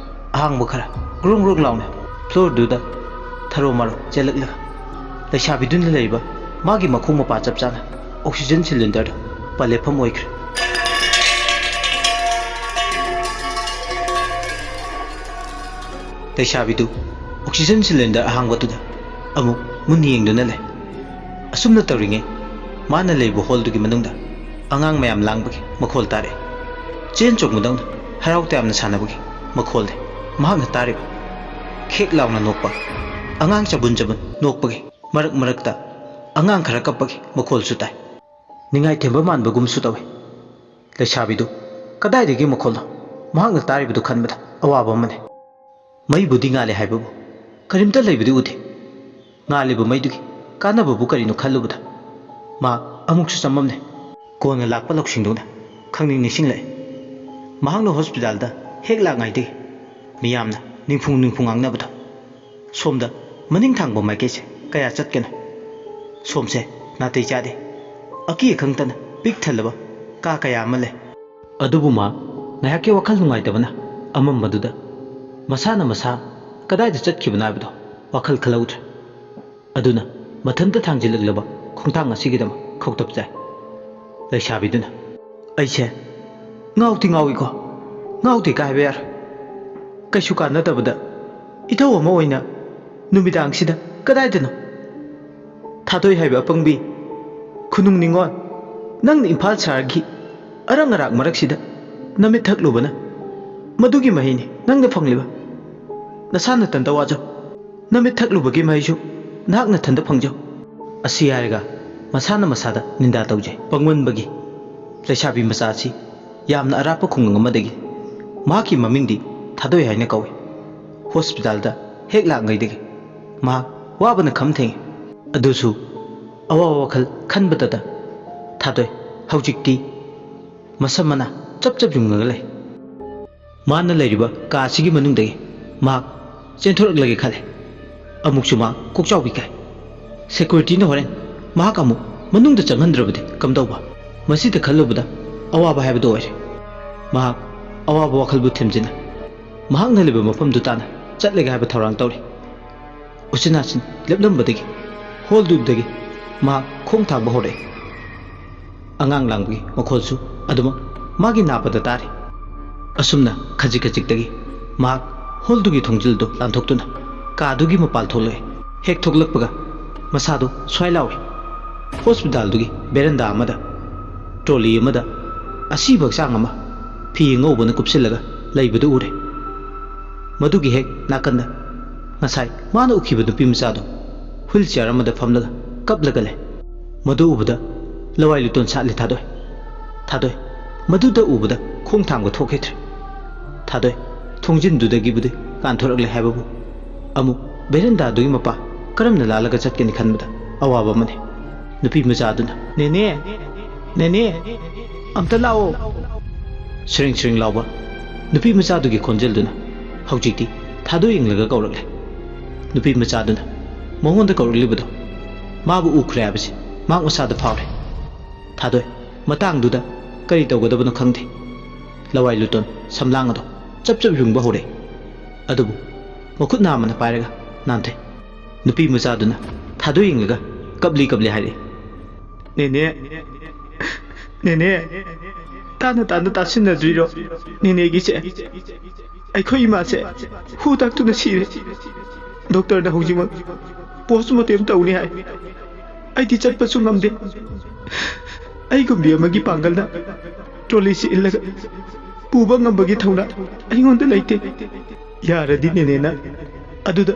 ꯑꯍꯥꯡꯕ ꯈꯔ ꯒ꯭ꯔꯣꯡ ꯒ꯭ꯔꯣꯡ ꯂꯥꯎꯅ floorꯗꯨꯗ ꯊꯔꯣ ꯃꯥꯔꯣ ꯆꯦꯜꯂꯛꯂꯒ ꯂꯩꯁꯥꯕꯤꯗꯨꯅ ꯂꯩꯔꯤꯕ ꯃꯥꯒꯤ ꯃꯈꯣꯡ ꯃꯄꯥ ꯆꯞ ꯆꯥꯅ oxygen cylinder ꯗ ꯄꯜꯂꯦꯐꯝ ꯑꯣꯏꯈ꯭ꯔꯦ꯫ ꯂꯩꯁꯥꯕꯤꯗꯨ oxygen cylinder ꯑꯍꯥꯡꯕꯗꯨꯗ ꯑꯃꯨꯛ ꯃꯨꯟꯅ ꯌꯦꯡꯗꯨꯅ ꯂꯩ꯫ ꯑꯁꯨꯝꯅ ꯇꯧꯔꯤꯉꯩ, ꯃꯥꯅ ꯂꯩꯕ hall ꯗꯨꯒꯤ ꯃꯅꯨꯡꯗ ꯑꯉꯥꯡ ꯃꯌꯥꯝ ꯂꯥꯡꯕꯒꯤ ꯃꯈꯣꯜ ꯇꯥꯔꯛꯏ꯫ ꯆꯦꯟ ꯆꯣꯡꯕꯗꯧꯅ ꯍꯔꯥꯎ ꯇꯌꯥꯝꯅ ꯁꯥꯟꯅꯕꯒꯤ ꯃꯈꯣꯜꯅꯤ ꯃꯍꯥꯛꯅ ꯇꯥꯔꯤꯕ꯫ ꯈꯦꯛ ꯂꯥꯎꯅ ꯅꯣꯛꯄ, ꯑꯉꯥꯡ ꯆꯕꯨꯟ ꯆꯕꯨꯟ ꯅꯣꯛꯄꯒꯤ ꯃꯔꯛ ꯃꯔꯛꯇ ꯑꯉꯥꯡ ꯈꯔ ꯀꯞꯄꯒꯤ ꯃꯈꯣꯜꯁꯨ ꯇꯥꯏ꯫ ꯅꯤꯡꯉꯥꯏ ꯊꯦꯝꯕ ꯃꯥꯟꯕꯒꯨꯝꯁꯨ ꯇꯧꯏ꯫ ꯂꯩꯁꯥꯕꯤꯗꯨ ꯀꯗꯥꯏꯗꯒꯤ ꯃꯈꯣꯜꯅꯣ ꯃꯍꯥꯛꯅ ꯇꯥꯔꯤꯕꯗꯨ ꯈꯟꯕꯗ ꯑꯋꯥꯕ ꯑꯃꯅꯤ꯫ ꯃꯩꯕꯨꯗꯤ ꯉꯥꯜꯂꯤ ꯍꯥꯏꯕꯕꯨ ꯀꯔꯤꯝꯇ ꯂꯩꯕꯗꯤ ꯎꯗꯦ꯫ ꯉꯥꯜꯂꯤꯕ ꯃꯩꯗꯨꯒꯤ ꯀꯥꯟꯅꯕꯕꯨ ꯀꯔꯤꯅꯣ ꯈꯜꯂꯨꯕꯗ ꯃꯍꯥꯛ ꯑꯃꯨꯛꯁꯨ ꯆꯃꯝꯅꯩ꯫ ꯀꯣꯟꯅ ꯂꯥꯛꯄ ꯂꯧꯁꯤꯡꯗꯨꯅ ꯈꯪꯅꯤꯡ ꯅꯤꯡꯁꯤꯡꯂꯛꯏ꯫ ꯃꯍꯥꯛꯅ hospital ꯗ ꯍꯦꯛ ꯂꯥꯛꯉꯩꯗꯒꯤ ꯃꯤꯌꯥꯝꯅ ꯅꯤꯡꯐꯨꯡ ꯅꯤꯡꯐꯨꯡ ꯉꯥꯡꯅꯕꯗꯣ꯫ ꯁꯣꯝꯗ ꯃꯅꯤꯡ ꯊꯪꯕ ꯃꯥꯏꯀꯩꯁꯦ ꯀꯌꯥ ꯆꯠꯀꯅꯣ? ꯁꯣꯝꯁꯦ ꯅꯥꯇꯩ ꯆꯥꯗꯦ꯫ ꯑꯀꯤ ꯑꯈꯪꯇꯅ ꯄꯤꯛ ꯊꯜꯂꯕ ꯀꯥ ꯀꯌꯥ ꯑꯃ ꯂꯩ꯫ ꯑꯗꯨꯕꯨ ꯃꯥ ꯉꯥꯏꯍꯥꯛꯀꯤ ꯋꯥꯈꯜ ꯅꯨꯡꯉꯥꯏꯇꯕꯅ ꯑꯃꯝꯕꯗꯨꯗ ꯃꯁꯥꯅ ꯃꯁꯥ ꯀꯗꯥꯏꯗ ꯆꯠꯈꯤꯕꯅꯣ ꯍꯥꯏꯕꯗꯣ ꯋꯥꯈꯜ ꯈꯜꯍꯧꯗ꯭ꯔꯦ꯫ ꯑꯗꯨꯅ ꯃꯊꯟꯇ ꯊꯥꯡꯖꯤꯜꯂꯛꯂꯕ ꯈꯣꯡꯊꯥꯡ ꯑꯁꯤꯒꯤꯗꯃꯛ ꯈꯧꯇꯛ ꯆꯥꯏ꯫ ꯂꯩꯁꯥꯕꯤꯗꯨꯅ, "ꯑꯩꯁꯦ ꯉꯥꯎꯗꯤ ꯉꯥꯎꯏꯀꯣ, ꯉꯥꯎꯗꯦ ꯀꯥꯏ ꯍꯥꯏꯕ ꯌꯥꯔꯣꯏ꯫ ꯀꯩꯁꯨ ꯀꯥꯟꯅꯗꯕꯗ ꯏꯊꯧ ꯑꯃ ꯑꯣꯏꯅ ꯅꯨꯃꯤꯗꯥꯡꯁꯤꯗ ꯀꯗꯥꯏꯗꯅꯣ ꯊꯥꯗꯣꯏ ꯍꯥꯏꯕ ꯑꯄꯪꯕꯤ ꯈꯨꯅꯨꯡ ꯅꯤꯡꯉꯣꯜ, ꯅꯪꯅ ꯏꯝꯐꯥꯜ ꯁꯍꯔꯒꯤ ꯑꯔꯪ ꯑꯔꯥꯛ ꯃꯔꯛꯁꯤꯗ ꯅꯃꯤꯠ ꯊꯛꯂꯨꯕꯅ ꯃꯗꯨꯒꯤ ꯃꯍꯩꯅꯤ ꯅꯪꯅ ꯐꯪꯂꯤꯕ꯫ ꯅꯁꯥ ꯅꯊꯟꯇ ꯋꯥꯖꯧ꯫ ꯅꯃꯤꯠ ꯊꯛꯂꯨꯕꯒꯤ ꯃꯍꯩꯁꯨ ꯅꯍꯥꯛ ꯅꯊꯟꯇ ꯐꯪꯖꯧ"꯫ ꯑꯁꯤ ꯍꯥꯏꯔꯒ ꯃꯁꯥꯅ ꯃꯁꯥꯗ ꯅꯤꯟꯗꯥ ꯇꯧꯖꯩ꯫ ꯄꯪꯃꯟꯕꯒꯤ ꯂꯩꯁꯥꯕꯤ ꯃꯆꯥ ꯑꯁꯤ ꯌꯥꯝꯅ ꯑꯔꯥꯞꯄ ꯈꯨꯡꯒꯪ ꯑꯃꯗꯒꯤ꯫ ꯃꯍꯥꯛꯀꯤ ꯃꯃꯤꯡꯗꯤ ꯊꯥꯗꯣꯏ ꯍꯥꯏꯅ ꯀꯧꯏ꯫ Hospital ꯗ ꯍꯦꯛ ꯂꯥꯛꯉꯩꯗꯒꯤ ꯃꯍꯥꯛ ꯋꯥꯕꯅ ꯈꯝ ꯊꯦꯡꯏ꯫ ꯑꯗꯨꯁꯨ ꯑꯋꯥꯕ ꯋꯥꯈꯜ ꯈꯟꯕꯗꯇ ꯊꯥꯗꯣꯏ ꯍꯧꯖꯤꯛꯇꯤ ꯃꯁꯝ ꯃꯅꯥ ꯆꯞ ꯆꯞ ꯌꯨꯡꯂꯒ ꯂꯩ꯫ ꯃꯥꯅ ꯂꯩꯔꯤꯕ ꯀꯥ ꯑꯁꯤꯒꯤ ꯃꯅꯨꯡꯗꯒꯤ ꯃꯍꯥꯛ ꯆꯦꯟꯊꯣꯔꯛꯂꯒꯦ ꯈꯜꯂꯦ꯫ ꯑꯃꯨꯛꯁꯨ ꯃꯍꯥꯛ ꯀꯣꯛꯆꯥꯎꯕꯤ ꯀꯥꯏ꯫ Security ꯅ ꯍꯣꯔꯦꯟ ꯃꯍꯥꯛ ꯑꯃꯨꯛ ꯃꯅꯨꯡꯗ ꯆꯪꯍꯟꯗ꯭ꯔꯕꯗꯤ ꯀꯝꯗꯧꯕ? ꯃꯁꯤꯗ ꯈꯜꯂꯨꯕꯗ ꯑꯋꯥꯕ ꯍꯥꯏꯕꯗꯨ ꯑꯣꯏꯔꯦ꯫ ꯃꯍꯥꯛ ꯑꯋꯥꯕ ꯋꯥꯈꯜꯕꯨ ꯊꯦꯝꯖꯤꯟꯅ ꯃꯍꯥꯛꯅ ꯂꯩꯕ ꯃꯐꯝꯗꯨ ꯇꯥꯟꯅ ꯆꯠꯂꯒꯦ ꯍꯥꯏꯕ ꯊꯧꯔꯥꯡ ꯇꯧꯔꯤ꯫ ꯎꯆꯤꯟ ꯅꯥꯆꯤꯟ ꯂꯦꯞꯂꯝꯕꯗꯒꯤ hall ꯗꯨꯗꯒꯤ ꯃꯍꯥꯛ ꯈꯣꯡ ꯊꯥꯡꯕ ꯍꯧꯔꯛꯏ꯫ ꯑꯉꯥꯡ ꯂꯥꯡꯕꯒꯤ ꯃꯈꯣꯜꯁꯨ ꯑꯗꯨꯃꯛ ꯃꯥꯒꯤ ꯅꯥꯄꯗ ꯇꯥꯔꯤ꯫ ꯑꯁꯨꯝꯅ ꯈꯖꯤꯛ ꯈꯖꯤꯛꯇꯒꯤ ꯃꯍꯥꯛ ꯍꯣꯜꯗꯨꯒꯤ ꯊꯣꯡꯖꯤꯜꯗꯨ ꯂꯥꯟꯊꯣꯛꯇꯨꯅ ꯀꯥꯗꯨꯒꯤ ꯃꯄꯥꯜ ꯊꯣꯛꯂꯛꯏ꯫ ꯍꯦꯛ ꯊꯣꯛꯂꯛꯄꯒ ꯃꯁꯥꯗꯨ ꯁ꯭ꯋꯥꯏ ꯂꯥꯎꯏ꯫ ꯍꯣꯁꯄꯤꯇꯥꯜꯗꯨꯒꯤ ꯕꯦꯔꯟꯗꯥ ꯑꯃꯗ ꯇ꯭ꯔꯣꯂꯤ ꯑꯃꯗ ꯑꯁꯤꯕ ꯍꯛꯆꯥꯡ ꯑꯃ ꯐꯤ ꯑꯉꯧꯕꯅ ꯀꯨꯞꯁꯤꯜꯂꯒ ꯂꯩꯕꯗꯨ ꯎꯔꯦ꯫ ꯃꯗꯨꯒꯤ ꯍꯦꯛ ꯅꯥꯀꯟꯗ ꯉꯁꯥꯏ ꯃꯥꯅ ꯎꯈꯤꯕ ꯅꯨꯄꯤ ꯃꯆꯥꯗꯨ ꯍ꯭ꯋꯤꯜ ꯆꯤꯌꯥꯔ ꯑꯃꯗ ꯐꯝꯂꯒ ꯀꯞꯂꯒ ꯂꯩ꯫ ꯃꯗꯨ ꯎꯕꯗ ꯂꯋꯥꯏ ꯂꯨꯇꯣꯟ ꯁꯥꯠꯂꯦ ꯊꯥꯗꯣꯏ꯫ ꯊꯥꯗꯣꯏ, ꯃꯗꯨꯗ ꯎꯕꯗ ꯈꯣꯡ ꯊꯥꯡꯕ ꯊꯣꯛꯈꯤꯗ꯭ꯔꯦ꯫ ꯊꯥꯗꯣꯏ, ꯊꯣꯡꯖꯤꯟꯗꯨꯗꯒꯤꯕꯨꯗꯤ ꯀꯥꯟꯊꯣꯔꯛꯂꯦ ꯍꯥꯏꯕꯕꯨ ꯑꯃꯨꯛ ꯕꯦꯔꯟꯗꯥꯗꯨꯒꯤ ꯃꯄꯥ ꯀꯔꯝꯅ ꯂꯥꯜꯂꯒ ꯆꯠꯀꯅꯤ ꯈꯟꯕꯗ ꯑꯋꯥꯕ ꯑꯃꯅꯤ꯫ ꯅꯨꯄꯤ ꯃꯆꯥꯗꯨꯅ, "ꯅꯦꯅꯦ, ꯅꯦꯅꯦ, ꯑꯝꯇ ꯂꯥꯛꯑꯣ!" ꯁ꯭ꯔꯤꯡ ꯁ꯭ꯔꯤꯡ ꯂꯥꯎꯕ ꯅꯨꯄꯤ ꯃꯆꯥꯗꯨꯒꯤ ꯈꯣꯟꯖꯦꯜꯗꯨꯅ ꯍꯧꯖꯤꯛꯇꯤ ꯊꯥꯗꯣꯏ ꯏꯪꯂꯒ ꯀꯧꯔꯛꯂꯦ꯫ ꯅꯨꯄꯤ ꯃꯆꯥꯗꯨꯅ ꯃꯉꯣꯟꯗ ꯀꯧꯔꯛꯂꯤꯕꯗꯣ ꯃꯥꯕꯨ ꯎꯈ꯭ꯔꯦ ꯍꯥꯏꯕꯁꯤ ꯃꯍꯥꯛ ꯃꯁꯥꯗ ꯐꯥꯎꯔꯦ꯫ ꯊꯥꯗꯣꯏ ꯃꯇꯥꯡꯗꯨꯗ ꯀꯔꯤ ꯇꯧꯒꯗꯕꯅꯣ ꯈꯪꯗꯦ꯫ ꯂꯋꯥꯏ ꯂꯨꯇꯣꯟ ꯁꯝꯂꯥꯡ ꯑꯗꯣ ꯆꯞ ꯆꯞ ꯌꯨꯡꯕ ꯍꯧꯔꯛꯏ꯫ ꯑꯗꯨꯕꯨ ꯃꯈꯨꯠ ꯅꯥꯝꯃꯅ ꯄꯥꯏꯔꯒ ꯅꯥꯟꯊꯩ꯫ ꯅꯨꯄꯤ ꯃꯆꯥꯗꯨꯅ ꯊꯥꯗꯣꯏ ꯌꯦꯡꯂꯒ ꯀꯞꯂꯤ ꯀꯞꯂꯤ ꯍꯥꯏꯔꯛꯏ, "ꯅꯦꯅꯦ, ꯅꯦꯅꯦ, ꯇꯥꯅ ꯇꯥꯅ ꯇꯥꯁꯤꯟꯅꯗ꯭ꯔꯤꯔꯣ? ꯅꯦꯅꯦꯒꯤꯁꯦ, ꯑꯩꯈꯣꯏ ꯏꯃꯥꯁꯦ ꯍꯨ ꯇꯥꯛꯇꯨꯅ ꯁꯤꯔꯦ꯫ ꯗꯣꯛꯇꯔꯅ ꯍꯧꯖꯤꯛꯃꯛ ꯄꯣꯁꯃꯣꯔꯇꯦꯝ ꯇꯧꯅꯤ ꯍꯥꯏ꯫ ꯑꯩꯗꯤ ꯆꯠꯄꯁꯨ ꯉꯝꯗꯦ꯫ ꯑꯩꯒꯨꯝꯕꯤ ꯑꯃꯒꯤ ꯄꯥꯡꯒꯜꯅ ꯇ꯭ꯔꯣꯂꯤꯁꯤ ꯏꯜꯂꯒ ꯄꯨꯕ ꯉꯝꯕꯒꯤ ꯊꯧꯅꯥ ꯑꯩꯉꯣꯟꯗ ꯂꯩꯇꯦ꯫ ꯌꯥꯔꯗꯤ ꯅꯦꯅꯦꯅ ꯑꯗꯨꯗ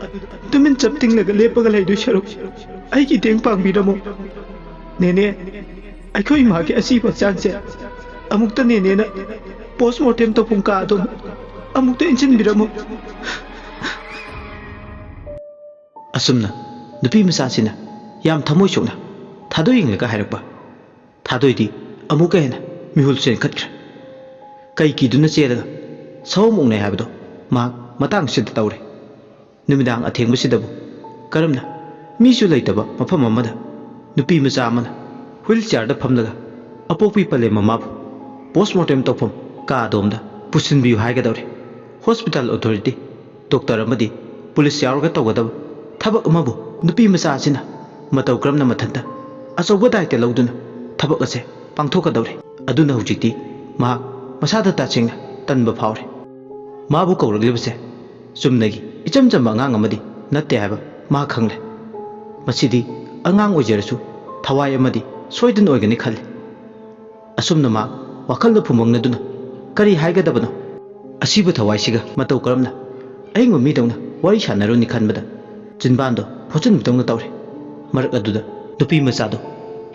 ꯇꯨꯃꯤꯟ ꯆꯞ ꯇꯤꯡꯂꯒ ꯂꯦꯞꯄꯒ ꯂꯩꯗꯣꯏ ꯁꯔꯨꯛ ꯑꯩꯒꯤ ꯇꯦꯡ ꯄꯥꯡꯕꯤꯔꯝꯃꯣ꯫ ꯅꯦꯅꯦ, ꯑꯩꯈꯣꯏ ꯏꯃꯥꯒꯤ ꯑꯁꯤꯕ ꯍꯛꯆꯥꯡꯁꯦ ꯑꯃꯨꯛꯇ ꯅꯦꯅꯦꯅ ꯄꯣꯁꯃꯣꯔꯇꯦꯝ ꯇꯧꯐꯝ ꯀꯥ ꯑꯗꯣꯝ ꯑꯃꯨꯛꯇ ꯏꯟꯁꯤꯟꯕꯤꯔꯝꯃꯣ꯫" ꯑꯁꯨꯝꯅ ꯅꯨꯄꯤ ꯃꯆꯥꯁꯤꯅ ꯌꯥꯝ ꯊꯃꯣꯏ ꯁꯣꯛꯅ ꯊꯥꯗꯣꯏ ꯌꯦꯡꯂꯒ ꯍꯥꯏꯔꯛꯄ꯫ ꯊꯥꯗꯣꯏꯗꯤ ꯑꯃꯨꯛꯀ ꯍꯦꯟꯅ ꯃꯤꯍꯨꯜ ꯆꯦꯟꯈꯠꯈ꯭ꯔꯦ꯫ ꯀꯩ ꯀꯤꯗꯨꯅ ꯆꯦꯜꯂꯒ ꯁꯑꯣꯝ ꯑꯣꯛꯅꯩ ꯍꯥꯏꯕꯗꯣ ꯃꯍꯥꯛ ꯃꯇꯥꯡꯁꯤꯗ ꯇꯧꯔꯦ꯫ ꯅꯨꯃꯤꯗꯥꯡ ꯑꯊꯦꯡꯕꯁꯤꯗꯕꯨ ꯀꯔꯝꯅ ꯃꯤꯁꯨ ꯂꯩꯇꯕ ꯃꯐꯝ ꯑꯃꯗ ꯅꯨꯄꯤ ꯃꯆꯥ ꯑꯃꯅ ꯍ꯭ꯋꯤꯜ ꯆꯤꯌꯥꯔꯗ ꯐꯝꯂꯒ ꯑꯄꯣꯛꯄꯤ ꯄꯂꯦꯝ ꯃꯃꯥꯕꯨ ꯄꯣꯁꯃꯣꯔꯇꯦꯝ ꯇꯧꯐꯝ ꯀꯥ ꯑꯗꯣꯝꯗ ꯄꯨꯁꯤꯟꯕꯤꯌꯨ ꯍꯥꯏꯒꯗꯧꯔꯦ꯫ ꯍꯣꯁꯄꯤꯇꯥꯜ ꯑꯣꯊꯣꯔꯤꯇꯤ, ꯗꯣꯛꯇꯔ ꯑꯃꯗꯤ ꯄꯨꯂꯤꯁ ꯌꯥꯎꯔꯒ ꯇꯧꯒꯗꯕ ꯊꯕꯛ ꯑꯃꯕꯨ ꯅꯨꯄꯤ ꯃꯆꯥ ꯑꯁꯤꯅ ꯃꯇꯧ ꯀꯔꯝꯅ ꯃꯊꯟꯇ ꯑꯆꯧꯕ ꯗꯥꯏꯇ ꯂꯧꯗꯨꯅ ꯊꯕꯛ ꯑꯁꯦ ꯄꯥꯡꯊꯣꯛꯀꯗꯧꯔꯦ꯫ ꯑꯗꯨꯅ ꯍꯧꯖꯤꯛꯇꯤ ꯃꯍꯥꯛ ꯃꯁꯥꯗ ꯇꯁꯦꯡꯅ ꯇꯟꯕ ꯐꯥꯎꯔꯦ꯫ ꯃꯥꯕꯨ ꯀꯧꯔꯛꯂꯤꯕꯁꯦ ꯆꯨꯝꯅꯒꯤ ꯏꯆꯝ ꯆꯝꯕ ꯑꯉꯥꯡ ꯑꯃꯗꯤ ꯅꯠꯇꯦ ꯍꯥꯏꯕ ꯃꯍꯥꯛ ꯈꯪꯂꯦ꯫ ꯃꯁꯤꯗꯤ ꯑꯉꯥꯡ ꯑꯣꯏꯖꯔꯁꯨ ꯊꯋꯥꯏ ꯑꯃꯗꯤ ꯁꯣꯏꯗꯅ ꯑꯣꯏꯒꯅꯤ ꯈꯜꯂꯤ꯫ ꯑꯁꯨꯝꯅ ꯃꯍꯥꯛ ꯋꯥꯈꯜꯗ ꯐꯨꯝꯕꯪꯅꯗꯨꯅ ꯀꯔꯤ ꯍꯥꯏꯒꯗꯕꯅꯣ? ꯑꯁꯤꯕ ꯊꯋꯥꯏꯁꯤꯒ ꯃꯇꯧ ꯀꯔꯝꯅ ꯑꯍꯤꯡꯕ ꯃꯤꯗꯧꯅ ꯋꯥꯔꯤ ꯁꯥꯟꯅꯔꯨꯅꯤ ꯈꯟꯕꯗ ꯆꯤꯟꯕꯥꯟꯗꯣ ꯐꯣꯠꯆꯤꯟꯕꯗꯧꯅ ꯇꯧꯔꯦ꯫ ꯃꯔꯛ ꯑꯗꯨꯗ ꯅꯨꯄꯤ ꯃꯆꯥꯗꯣ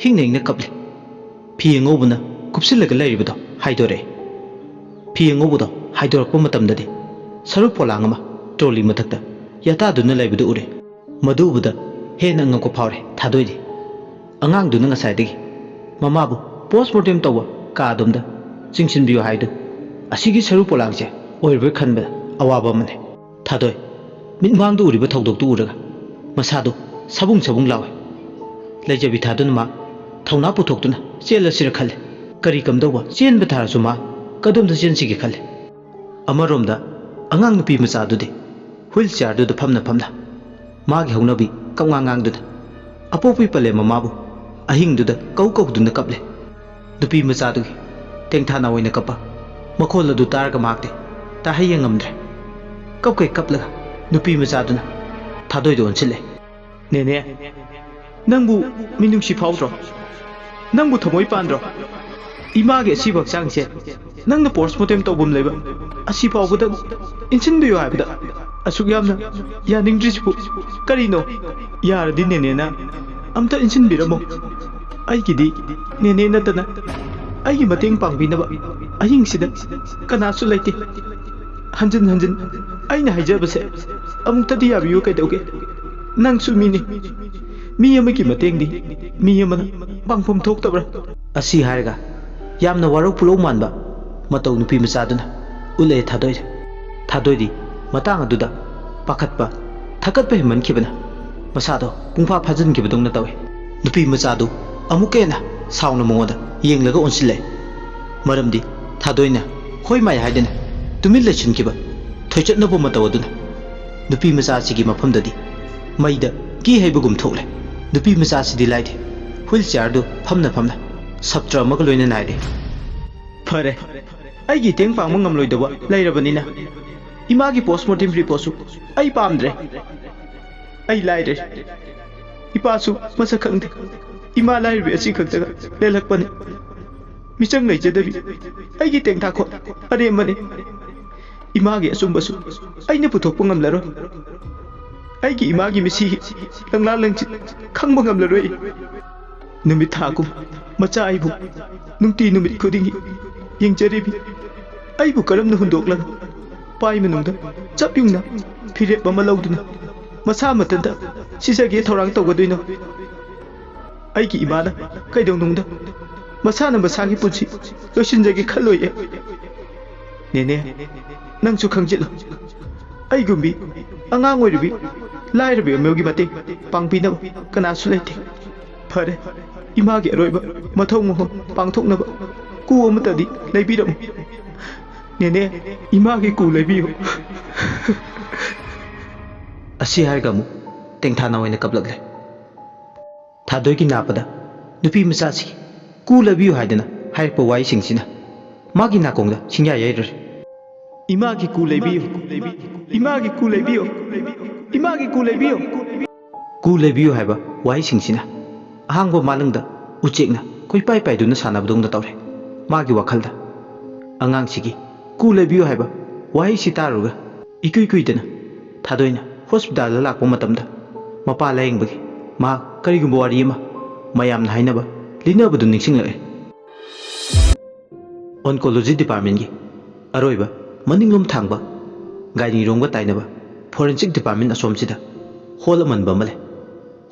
ꯍꯤꯡꯅ ꯍꯤꯡꯅ ꯀꯞꯂꯦ꯫ ꯐꯤ ꯑꯉꯧꯕꯅ ꯀꯨꯞꯁꯤꯜꯂꯒ ꯂꯩꯔꯤꯕꯗꯣ ꯍꯥꯏꯗꯣꯔꯛꯑꯦ꯫ ꯐꯤ ꯑꯉꯧꯕꯗꯣ ꯍꯥꯏꯗꯣꯔꯛꯄ ꯃꯇꯝꯗꯗꯤ ꯁꯔꯨ ꯄꯣꯂꯥꯡ ꯑꯃ ꯇ꯭ꯔꯣꯂꯤ ꯃꯊꯛꯇ ꯌꯥꯇꯥꯗꯨꯅ ꯂꯩꯕꯗꯨ ꯎꯔꯦ꯫ ꯃꯗꯨ ꯎꯕꯗ ꯍꯦꯟꯅ ꯑꯉꯛꯄ ꯐꯥꯎꯔꯦ ꯊꯥꯗꯣꯏꯗꯤ꯫ ꯑꯉꯥꯡꯗꯨꯅ ꯉꯁꯥꯏꯗꯒꯤ ꯃꯃꯥꯕꯨ ꯄꯣꯁꯃꯣꯔꯇꯦꯝ ꯇꯧꯕ ꯀꯥ ꯑꯗꯣꯝꯗ ꯆꯤꯡꯁꯤꯟꯕꯤꯌꯨ ꯍꯥꯏꯗꯨ ꯑꯁꯤꯒꯤ ꯁꯔꯨ ꯄꯣꯂꯥꯡꯁꯦ ꯑꯣꯏꯔꯕꯣꯏ ꯈꯟꯕꯗ ꯑꯋꯥꯕ ꯑꯃꯅꯤ꯫ ꯊꯥꯗꯣꯏ ꯃꯤꯠꯃꯥꯡꯗ ꯎꯔꯤꯕ ꯊꯧꯗꯣꯛꯇꯨ ꯎꯔꯒ ꯃꯁꯥꯗꯨ ꯁꯕꯨꯡ ꯁꯕꯨꯡ ꯂꯥꯎꯏ꯫ ꯂꯩꯖꯕꯤ ꯊꯥꯗꯨꯅ ꯃꯥ ꯊꯧꯅꯥ ꯄꯨꯊꯣꯛꯇꯨꯅ ꯆꯦꯜꯂꯁꯤꯔ ꯈꯜꯂꯦ꯫ ꯀꯔꯤ ꯀꯝꯗꯧꯕ ꯆꯦꯟꯕ ꯊꯥꯔꯁꯨ ꯃꯥ ꯀꯗꯣꯝꯗ ꯆꯦꯟꯁꯤꯒꯦ ꯈꯜꯂꯦ꯫ ꯑꯃꯔꯣꯝꯗ ꯑꯉꯥꯡ ꯅꯨꯄꯤ ꯃꯆꯥꯗꯨꯗꯤ ꯍꯨꯏꯜ ꯆꯤꯌꯥꯔꯗꯨꯗ ꯐꯝꯅ ꯐꯝꯅ ꯃꯥꯒꯤ ꯍꯧꯅꯕꯤ ꯀꯞꯉꯥꯡ ꯉꯥꯡꯗꯨꯅ ꯑꯄꯣꯛꯄꯤ ꯄꯂꯦꯝ ꯃꯃꯥꯕꯨ ꯑꯍꯤꯡꯗꯨꯗ ꯀꯧ ꯀꯧꯗꯨꯅ ꯀꯞꯂꯦ꯫ ꯅꯨꯄꯤ ꯃꯆꯥꯗꯨꯒꯤ ꯇꯦꯡꯊꯥꯅ ꯑꯣꯏꯅ ꯀꯞꯄ ꯃꯈꯣꯜ ꯑꯗꯨ ꯇꯥꯔꯒ ꯃꯍꯥꯛꯇꯤ ꯇꯥꯍꯩ ꯌꯦꯡꯉꯝꯗ꯭ꯔꯦ꯫ ꯀꯞꯀꯩ ꯀꯞꯂꯒ ꯅꯨꯄꯤ ꯃꯆꯥꯗꯨꯅ ꯊꯥꯗꯣꯏꯗ ꯑꯣꯟꯁꯤꯜꯂꯦ꯫ "ꯅꯦꯅꯦ, ꯅꯪꯕꯨ ꯃꯤꯅꯨꯡꯁꯤ ꯐꯥꯎꯗ꯭ꯔꯣ? ꯅꯪꯕꯨ ꯊꯃꯣꯏ ꯄꯥꯟꯗ꯭ꯔꯣ? ꯏꯃꯥꯒꯤ ꯑꯁꯤꯕ ꯍꯛꯆꯥꯡꯁꯦ ꯅꯪꯅ ꯄꯣꯁꯃꯣꯔꯇꯦꯝ ꯇꯧꯐꯝ ꯂꯩꯕ ꯑꯁꯤ ꯐꯥꯎꯕꯗ ꯏꯟꯁꯤꯟꯕꯤꯌꯨ ꯍꯥꯏꯕꯗ ꯑꯁꯨꯛ ꯌꯥꯝꯅ ꯌꯥꯅꯤꯡꯗ꯭ꯔꯤꯁꯤꯕꯨ ꯀꯔꯤꯅꯣ? ꯌꯥꯔꯗꯤ ꯅꯦꯅꯦꯅ ꯑꯝꯇ ꯏꯟꯁꯤꯟꯕꯤꯔꯝꯃꯣ꯫ ꯑꯩꯒꯤꯗꯤ ꯅꯦꯅꯦ ꯅꯠꯇꯅ ꯑꯩꯒꯤ ꯃꯇꯦꯡ ꯄꯥꯡꯕꯤꯅꯕ ꯑꯍꯤꯡꯁꯤꯗ ꯀꯅꯥꯁꯨ ꯂꯩꯇꯦ꯫ ꯍꯟꯖꯤꯟ ꯍꯟꯖꯤꯟ ꯑꯩꯅ ꯍꯥꯏꯖꯕꯁꯦ ꯑꯃꯨꯛꯇꯗꯤ ꯌꯥꯕꯤꯌꯨ ꯀꯩꯗꯧꯒꯦ? ꯅꯪꯁꯨ ꯃꯤꯅꯤ꯫ ꯃꯤ ꯑꯃꯒꯤ ꯃꯇꯦꯡꯗꯤ ꯃꯤ ꯑꯃꯅ ꯄꯥꯡꯐꯝ ꯊꯣꯛꯇꯕ꯭ꯔꯥ?" ꯑꯁꯤ ꯍꯥꯏꯔꯒ ꯌꯥꯝꯅ ꯋꯥꯔꯧ ꯄꯨꯔꯧ ꯃꯥꯟꯕ ꯃꯇꯧ ꯅꯨꯄꯤ ꯃꯆꯥꯗꯨꯅ ꯎꯠꯂꯛꯑꯦ ꯊꯥꯗꯣꯏꯗ꯫ ꯊꯥꯗꯣꯏꯗꯤ ꯃꯇꯥꯡ ꯑꯗꯨꯗ ꯄꯥꯈꯠꯄ, ꯊꯀꯠꯄ ꯍꯦꯟꯃꯟꯈꯤꯕꯅ ꯃꯁꯥꯗꯣ ꯄꯨꯡꯐꯥ ꯐꯥꯖꯤꯟꯈꯤꯕꯗꯧꯅ ꯇꯧꯏ꯫ ꯅꯨꯄꯤ ꯃꯆꯥꯗꯨ ꯑꯃꯨꯛꯀ ꯍꯦꯟꯅ ꯁꯥꯎꯅ ꯃꯉꯣꯟꯗ ꯌꯦꯡꯂꯒ ꯑꯣꯟꯁꯤꯜꯂꯛꯑꯦ꯫ ꯃꯔꯝꯗꯤ ꯊꯥꯗꯣꯏꯅ ꯍꯣꯏ ꯃꯥꯏ ꯍꯥꯏꯗꯅ ꯇꯨꯃꯤꯟ ꯂꯩꯁꯤꯟꯈꯤꯕ ꯊꯣꯏꯆꯠꯅꯕ ꯃꯇꯧ ꯑꯗꯨꯅ ꯅꯨꯄꯤ ꯃꯆꯥ ꯑꯁꯤꯒꯤ ꯃꯐꯝꯗꯗꯤ ꯃꯩꯗ ꯀꯤ ꯍꯩꯕꯒꯨꯝ ꯊꯣꯛꯂꯦ꯫ ꯅꯨꯄꯤ ꯃꯆꯥ ꯑꯁꯤꯗꯤ ꯂꯥꯏꯗꯦ, ꯍ꯭ꯋꯤꯜ ꯆꯤꯌꯥꯔꯗꯨ ꯐꯝꯅ ꯐꯝꯅ ꯁꯞꯇ꯭ꯔ ꯑꯃꯒ ꯂꯣꯏꯅ ꯅꯥꯏꯔꯦ꯫ ꯐꯔꯦ, ꯑꯩꯒꯤ ꯏꯇꯦꯡ ꯄꯥꯡꯕ ꯉꯝꯂꯣꯏꯗꯕ ꯂꯩꯔꯕꯅꯤꯅ ꯏꯃꯥꯒꯤ ꯄꯣꯁꯃꯣꯔꯇꯦꯝ ꯔꯤꯄꯣꯔꯠꯁꯨ ꯑꯩ ꯄꯥꯝꯗ꯭ꯔꯦ꯫ ꯑꯩ ꯂꯥꯏꯔꯦ꯫ ꯏꯄꯥꯁꯨ ꯃꯁꯛ ꯈꯪꯗꯦ꯫ ꯏꯃꯥ ꯂꯥꯏꯔꯕꯤ ꯑꯁꯤ ꯈꯛꯇꯒ ꯂꯦꯜꯂꯛꯄꯅꯤ꯫ ꯃꯤꯆꯪ ꯂꯩꯖꯗꯕꯤ ꯑꯩꯒꯤ ꯇꯦꯡꯊꯥꯈꯣꯠ ꯑꯔꯦꯝꯕꯅꯤ꯫ ꯏꯃꯥꯒꯤ ꯑꯆꯨꯝꯕꯁꯨ ꯑꯩꯅ ꯄꯨꯊꯣꯛꯄ ꯉꯝꯂꯔꯣꯏ꯫ ꯑꯩꯒꯤ ꯏꯃꯥꯒꯤ ꯃꯤꯁꯤ ꯂꯪꯂꯥ ꯂꯪꯆꯤꯠ ꯈꯪꯕ ꯉꯝꯂꯔꯣꯏ꯫ ꯅꯨꯃꯤꯠ ꯊꯥ ꯀꯨꯝ ꯃꯆꯥ ꯑꯩꯕꯨ ꯅꯨꯡꯇꯤ ꯅꯨꯃꯤꯠ ꯈꯨꯗꯤꯡꯒꯤ ꯌꯦꯡꯖꯔꯤꯕꯤ꯫ ꯑꯩꯕꯨ ꯀꯔꯝꯅ ꯍꯨꯟꯗꯣꯛꯂꯒ ꯄꯥꯏ ꯃꯅꯨꯡꯗ ꯆꯞ ꯌꯨꯡꯅ ꯐꯤꯔꯦꯞ ꯑꯃ ꯂꯧꯗꯨꯅ ꯃꯁꯥ ꯃꯊꯟꯇ ꯁꯤꯖꯒꯦ ꯊꯧꯔꯥꯡ ꯇꯧꯒꯗꯣꯏꯅꯣ? ꯑꯩꯒꯤ ꯏꯃꯥꯅ ꯀꯩꯗꯧꯅꯨꯡꯗ ꯃꯁꯥꯅ ꯃꯁꯥꯒꯤ ꯄꯨꯟꯁꯤ ꯂꯣꯏꯁꯤꯟꯖꯒꯦ ꯈꯜꯂꯣꯏꯌꯦ꯫ ꯅꯦꯅꯦ, ꯅꯪꯁꯨ ꯈꯪꯖꯤꯜꯂꯨ꯫ ꯑꯩꯒꯨꯝꯕꯤ ꯑꯉꯥꯡ ꯑꯣꯏꯔꯤꯕꯤ ꯂꯥꯏꯔꯕꯤ ꯑꯃꯒꯤ ꯃꯇꯦꯡ ꯄꯥꯡꯕꯤꯅꯕ ꯀꯅꯥꯁꯨ ꯂꯩꯇꯦ꯫ ꯐꯔꯦ, ꯏꯃꯥꯒꯤ ꯑꯔꯣꯏꯕ ꯃꯊꯧ ꯃꯉꯝ ꯄꯥꯡꯊꯣꯛꯅꯕ ꯀꯨ ꯑꯃꯇꯗꯤ ꯂꯩꯕꯤꯔꯝꯃꯨ꯫ ꯅꯦꯅꯦ, ꯏꯃꯥꯒꯤ ꯀꯨ ꯂꯩꯕꯤꯌꯨ꯫ ꯑꯁꯤ ꯍꯥꯏꯔꯒ ꯑꯃꯨꯛ ꯇꯦꯡꯊꯥꯅ ꯑꯣꯏꯅ ꯀꯞꯂꯛꯂꯦ꯫ ꯊꯥꯗꯣꯏꯒꯤ ꯅꯥꯄꯗ ꯅꯨꯄꯤ ꯃꯆꯥꯁꯤꯒꯤ ꯀꯨ ꯂꯩꯕꯤꯌꯨ ꯍꯥꯏꯗꯅ ꯍꯥꯏꯔꯛꯄ ꯋꯥꯍꯩꯁꯤꯡꯁꯤꯅ ꯃꯥꯒꯤ ꯅꯥꯀꯣꯡꯗ ꯁꯤꯡꯌꯥ ꯌꯩꯔꯨꯔꯦ꯫ ꯏꯃꯥꯒꯤ ꯀꯨ ꯂꯩꯕꯤꯌꯨ, ꯏꯃꯥꯒꯤ ꯀꯨ ꯂꯩꯕꯤꯌꯨ, ꯏꯃꯥꯒꯤ ꯀꯨ ꯂꯩꯕꯤꯌꯨ꯫ ꯀꯨ ꯂꯩꯕꯤꯌꯨ ꯍꯥꯏꯕ ꯋꯥꯍꯩꯁꯤꯡꯁꯤꯅ ꯑꯍꯥꯡꯕ ꯃꯥꯂꯪꯗ ꯎꯆꯦꯛꯅ ꯀꯣꯏꯄꯥꯏ ꯄꯥꯏꯗꯨꯅ ꯁꯥꯟꯅꯕꯗꯧꯅ ꯇꯧꯔꯦ꯫ ꯃꯥꯒꯤ ꯋꯥꯈꯜꯗ ꯑꯉꯥꯡꯁꯤꯒꯤ ꯀꯨ ꯂꯩꯕꯤꯌꯨ ꯍꯥꯏꯕ ꯋꯥꯍꯩꯁꯤ ꯇꯥꯔꯨꯔꯒ ꯏꯀꯨꯏ ꯀꯨꯏꯗꯅ ꯊꯥꯗꯣꯏꯅ ꯍꯣꯁꯄꯤꯇꯥꯜꯗ ꯂꯥꯛꯄ ꯃꯇꯝꯗ ꯃꯄꯥ ꯂꯥꯌꯦꯡꯕꯒꯤ ꯃꯍꯥꯛ ꯀꯔꯤꯒꯨꯝꯕ ꯋꯥꯔꯤ ꯑꯃ ꯃꯌꯥꯝꯅ ꯍꯥꯏꯅꯕ ꯂꯤꯅꯕꯗꯨ ꯅꯤꯡꯁꯤꯡꯂꯛꯑꯦ꯫ ꯑꯣꯟꯀꯣꯂꯣꯖꯤ ꯗꯤꯄꯥꯔꯠꯃꯦꯟꯒꯤ ꯑꯔꯣꯏꯕ ꯃꯅꯤꯡꯂꯣꯝ ꯊꯥꯡꯕ ꯒꯥꯏꯅꯤꯔꯣꯝꯒ ꯇꯥꯏꯅꯕ ꯐꯣꯔꯦꯟꯁꯤꯛ ꯗꯤꯄꯥꯔꯠꯃꯦꯟ ꯑꯁꯣꯝꯁꯤꯗ ꯍꯣꯜ ꯑꯃꯟꯕ ꯑꯃ ꯂꯩ꯫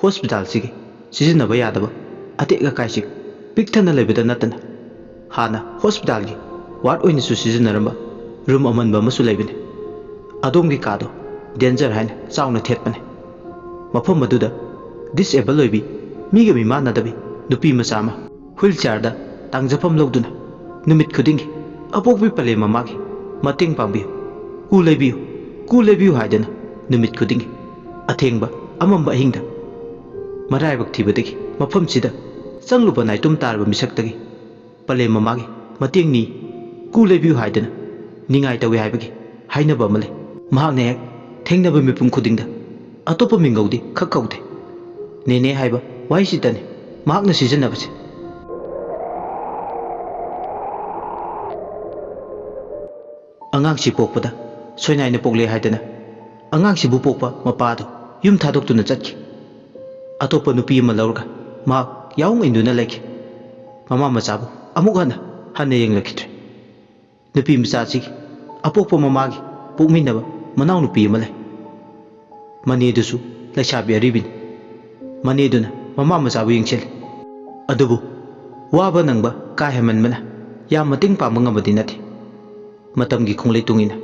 ꯍꯣꯁꯄꯤꯇꯥꯜꯁꯤꯒꯤ ꯁꯤꯖꯤꯟꯅꯕ ꯌꯥꯗꯕ ꯑꯇꯦꯛ ꯑꯀꯥꯏꯁꯤꯡ ꯄꯤꯛ ꯊꯟꯅ ꯂꯩꯕꯗ ꯅꯠꯇꯅ ꯍꯥꯟꯅ ꯍꯣꯁꯄꯤꯇꯥꯜꯒꯤ ꯋꯥꯔꯗ ꯑꯣꯏꯅꯁꯨ ꯁꯤꯖꯤꯟꯅꯔꯝꯕ ꯔꯨꯝ ꯑꯃꯟꯕ ꯑꯃꯁꯨ ꯂꯩꯕꯅꯤ꯫ ꯑꯗꯣꯝꯒꯤ ꯀꯥꯗꯣ ꯗꯦꯟꯖꯔ ꯍꯥꯏꯅ ꯆꯥꯎꯅ ꯊꯦꯠꯄꯅꯤ꯫ ꯃꯐꯝ ꯑꯗꯨꯗ ꯗꯤꯁꯑꯦꯕꯜ ꯑꯣꯏꯕꯤ, ꯃꯤꯒ ꯃꯤꯃꯥꯟꯅꯗꯕꯤ ꯅꯨꯄꯤ ꯃꯆꯥ ꯑꯃ ꯍ꯭ꯋꯤꯜ ꯆꯤꯌꯥꯔꯗ ꯇꯥꯡꯖꯐꯝ ꯂꯧꯗꯨꯅ ꯅꯨꯃꯤꯠ ꯈꯨꯗꯤꯡꯒꯤ "ꯑꯄꯣꯛꯄꯤ ꯄꯂꯦꯝ ꯃꯃꯥꯒꯤ ꯃꯇꯦꯡ ꯄꯥꯡꯕꯤꯌꯨ, ꯀꯨ ꯂꯩꯕꯤꯌꯨ, ꯀꯨ ꯂꯩꯕꯤꯌꯨ" ꯍꯥꯏꯗꯅ ꯅꯨꯃꯤꯠ ꯈꯨꯗꯤꯡꯒꯤ ꯑꯊꯦꯡꯕ ꯑꯃꯝꯕ ꯑꯍꯤꯡꯗ ꯃꯔꯥꯏꯕꯛ ꯊꯤꯕꯗꯒꯤ ꯃꯐꯝꯁꯤꯗ ꯆꯪꯂꯨꯕ ꯅꯥꯏꯇꯣꯝ ꯇꯥꯔꯕ ꯃꯤꯁꯛꯇꯒꯤ ꯄꯂꯦꯝ ꯃꯃꯥꯒꯤ ꯃꯇꯦꯡꯅꯤ, ꯀꯨ ꯂꯩꯕꯤꯌꯨ ꯍꯥꯏꯗꯨꯅ ꯅꯤꯡꯉꯥꯏ ꯇꯧꯏ ꯍꯥꯏꯕꯒꯤ ꯍꯥꯏꯅꯕ ꯑꯃ ꯂꯩ꯫ ꯃꯍꯥꯛꯅ ꯍꯦꯛ ꯊꯦꯡꯅꯕ ꯃꯤꯄꯨꯝ ꯈꯨꯗꯤꯡꯗ ꯑꯇꯣꯞꯄ ꯃꯤꯡꯒꯧꯗꯤ ꯈꯛ ꯀꯧꯗꯦ꯫ "ꯅꯦꯅꯦ" ꯍꯥꯏꯕ ꯋꯥꯍꯩꯁꯤꯇꯅꯤ ꯃꯍꯥꯛꯅ ꯁꯤꯖꯤꯟꯅꯕꯁꯦ꯫ ꯑꯉꯥꯡꯁꯤ ꯄꯣꯛꯄꯗ ꯁꯣꯏꯅꯥꯏꯅ ꯄꯣꯛꯂꯦ ꯍꯥꯏꯗꯅ ꯑꯉꯥꯡꯁꯤꯕꯨ ꯄꯣꯛꯄ ꯃꯄꯥꯗꯨ ꯌꯨꯝ ꯊꯥꯗꯣꯛꯇꯨꯅ ꯆꯠꯈꯤ꯫ ꯑꯇꯣꯞꯄ ꯅꯨꯄꯤ ꯑꯃ ꯂꯧꯔꯒ ꯃꯍꯥꯛ ꯌꯥꯑꯣꯡ ꯏꯟꯗꯨꯅ ꯂꯩꯈꯤ꯫ ꯃꯃꯥ ꯃꯆꯥꯕꯨ ꯑꯃꯨꯛ ꯍꯟꯅ ꯍꯟꯅ ꯌꯦꯡꯂꯛꯈꯤꯗ꯭ꯔꯦ꯫ ꯅꯨꯄꯤ ꯃꯆꯥ ꯑꯁꯤꯒꯤ ꯑꯄꯣꯛꯄ ꯃꯃꯥꯒꯤ ꯄꯣꯛꯃꯤꯟꯅꯕ ꯃꯅꯥꯎꯅꯨꯄꯤ ꯑꯃ ꯂꯩ꯫ ꯃꯅꯦꯗꯨꯁꯨ ꯂꯩꯁꯥꯕꯤ ꯑꯔꯤꯕꯤꯅꯤ꯫ ꯃꯅꯦꯗꯨꯅ ꯃꯃꯥ ꯃꯆꯥꯕꯨ ꯌꯦꯡꯁꯤꯜꯂꯤ꯫ ꯑꯗꯨꯕꯨ ꯋꯥꯕ ꯅꯪꯕ ꯀꯥ ꯍꯦꯟꯃꯟꯕꯅ ꯌꯥꯝ ꯃꯇꯦꯡ ꯄꯥꯡꯕ ꯉꯝꯕꯗꯤ ꯅꯠꯇꯦ꯫ ꯃꯇꯝꯒꯤ ꯈꯣꯡꯂꯩ ꯇꯨꯡ ꯏꯟꯅ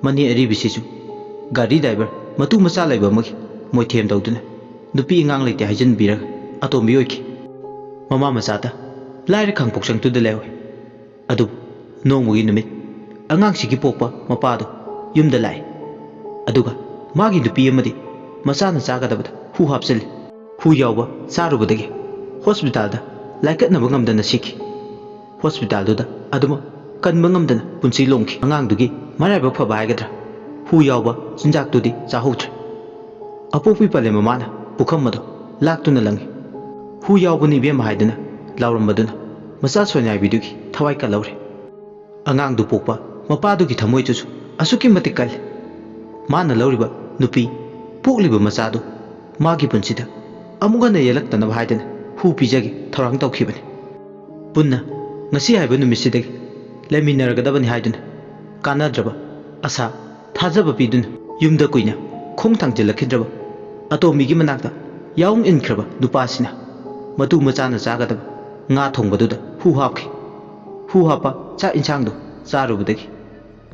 ꯃꯅꯦ ꯑꯔꯤꯕꯤꯁꯤꯁꯨ ꯒꯥꯔꯤ ꯗ꯭ꯔꯥꯏꯚꯔ ꯃꯇꯨ ꯃꯆꯥ ꯂꯩꯕ ꯑꯃꯒꯤ ꯃꯣꯏꯊꯦꯝ ꯇꯧꯗꯨꯅ ꯅꯨꯄꯤ ꯑꯉꯥꯡ ꯂꯩꯇꯦ ꯍꯥꯏꯖꯤꯟꯕꯤꯔꯒ ꯑꯇꯣꯝꯕꯤ ꯑꯣꯏꯈꯤ꯫ ꯃꯃꯥ ꯃꯆꯥꯗ ꯂꯥꯏꯔ ꯈꯥꯡꯄꯣꯛ ꯁꯪꯇꯨꯗ ꯂꯩꯍꯧꯏ꯫ ꯑꯗꯨꯕꯨ ꯅꯣꯡꯃꯒꯤ ꯅꯨꯃꯤꯠ ꯑꯉꯥꯡꯁꯤꯒꯤ ꯄꯣꯛꯄ ꯃꯄꯥꯗꯨ ꯌꯨꯝꯗ ꯂꯥꯛꯏ꯫ ꯑꯗꯨꯒ ꯃꯥꯒꯤ ꯅꯨꯄꯤ ꯑꯃꯗꯤ ꯃꯆꯥꯅ ꯆꯥꯒꯗꯕꯗ ꯍꯨ ꯍꯥꯞꯆꯤꯜꯂꯤ꯫ ꯍꯨ ꯌꯥꯎꯕ ꯆꯥꯔꯨꯕꯗꯒꯤ ꯍꯣꯁꯄꯤꯇꯥꯜꯗ ꯂꯥꯏꯀꯠꯅꯕ ꯉꯝꯗꯅ ꯁꯤꯈꯤ꯫ ꯍꯣꯁꯄꯤꯇꯥꯜꯗꯨꯗ ꯑꯗꯨꯃꯛ ꯀꯟꯕ ꯉꯝꯗꯅ ꯄꯨꯟꯁꯤ ꯂꯣꯝꯈꯤ꯫ ꯑꯉꯥꯡꯗꯨꯒꯤ ꯃꯔꯥꯏꯕꯛ ꯐꯕ ꯍꯥꯏꯒꯗ꯭ꯔꯥ, ꯍꯨ ꯌꯥꯎꯕ ꯆꯤꯟꯖꯥꯛꯇꯨꯗꯤ ꯆꯥꯍꯧꯗ꯭ꯔꯦ꯫ ꯑꯄꯣꯛꯄꯤ ꯄꯂꯦꯝ ꯃꯃꯥꯅ ꯄꯨꯈꯝ ꯑꯗꯨ ꯂꯥꯛꯇꯨꯅ ꯂꯪꯉꯤ꯫ "ꯍꯨ ꯌꯥꯎꯕꯅꯤ ꯏꯕꯦꯝꯃ" ꯍꯥꯏꯗꯨꯅ ꯂꯥꯎꯔꯝꯕꯗꯨꯅ ꯃꯆꯥ ꯁꯣꯏꯅꯥꯏꯕꯤꯗꯨꯒꯤ ꯊꯋꯥꯏ ꯀꯜꯍꯧꯔꯦ꯫ ꯑꯉꯥꯡꯗꯨ ꯄꯣꯛꯄ ꯃꯄꯥꯗꯨꯒꯤ ꯊꯃꯣꯏꯗꯨꯁꯨ ꯑꯁꯨꯛꯀꯤ ꯃꯇꯤꯛ ꯀꯜꯂꯤ꯫ ꯃꯥꯅ ꯂꯧꯔꯤꯕ ꯅꯨꯄꯤ ꯄꯣꯛꯂꯤꯕ ꯃꯆꯥꯗꯨ ꯃꯥꯒꯤ ꯄꯨꯟꯁꯤꯗ ꯑꯃꯨꯛ ꯍꯟꯅ ꯌꯦꯜꯂꯛꯇꯅꯕ ꯍꯥꯏꯗꯨꯅ ꯍꯨ ꯄꯤꯖꯒꯦ ꯊꯧꯔꯥꯡ ꯇꯧꯈꯤꯕꯅꯤ꯫ ꯄꯨꯟꯅ ꯉꯁꯤ ꯍꯥꯏꯕ ꯅꯨꯃꯤꯠꯁꯤꯗꯒꯤ ꯂꯩꯃꯤꯟꯅꯔꯒꯗꯕꯅꯤ ꯍꯥꯏꯗꯨꯅ ꯀꯥꯟꯅꯗ꯭ꯔꯕ ꯑꯁꯥ, ꯊꯥꯖꯕ ꯄꯤꯗꯨꯅ ꯌꯨꯝꯗ ꯀꯨꯏꯅ ꯈꯣꯡ ꯊꯥꯡꯖꯤꯜꯂꯛꯈꯤꯗ꯭ꯔꯕ ꯑꯇꯣꯝꯕꯤꯒꯤ ꯃꯅꯥꯛꯇ ꯌꯥꯎꯝ ꯏꯟꯈ꯭ꯔꯕ ꯅꯨꯄꯥꯁꯤꯅ ꯃꯇꯨ ꯃꯆꯥꯅ ꯆꯥꯒꯗꯕ ꯉꯥ ꯊꯣꯡꯕꯗꯨꯗ ꯍꯨ ꯍꯥꯞꯈꯤ꯫ ꯍꯨ ꯍꯥꯞꯄ ꯆꯥꯛ ꯏꯟꯁꯥꯡꯗꯨ ꯆꯥꯔꯨꯕꯗꯒꯤ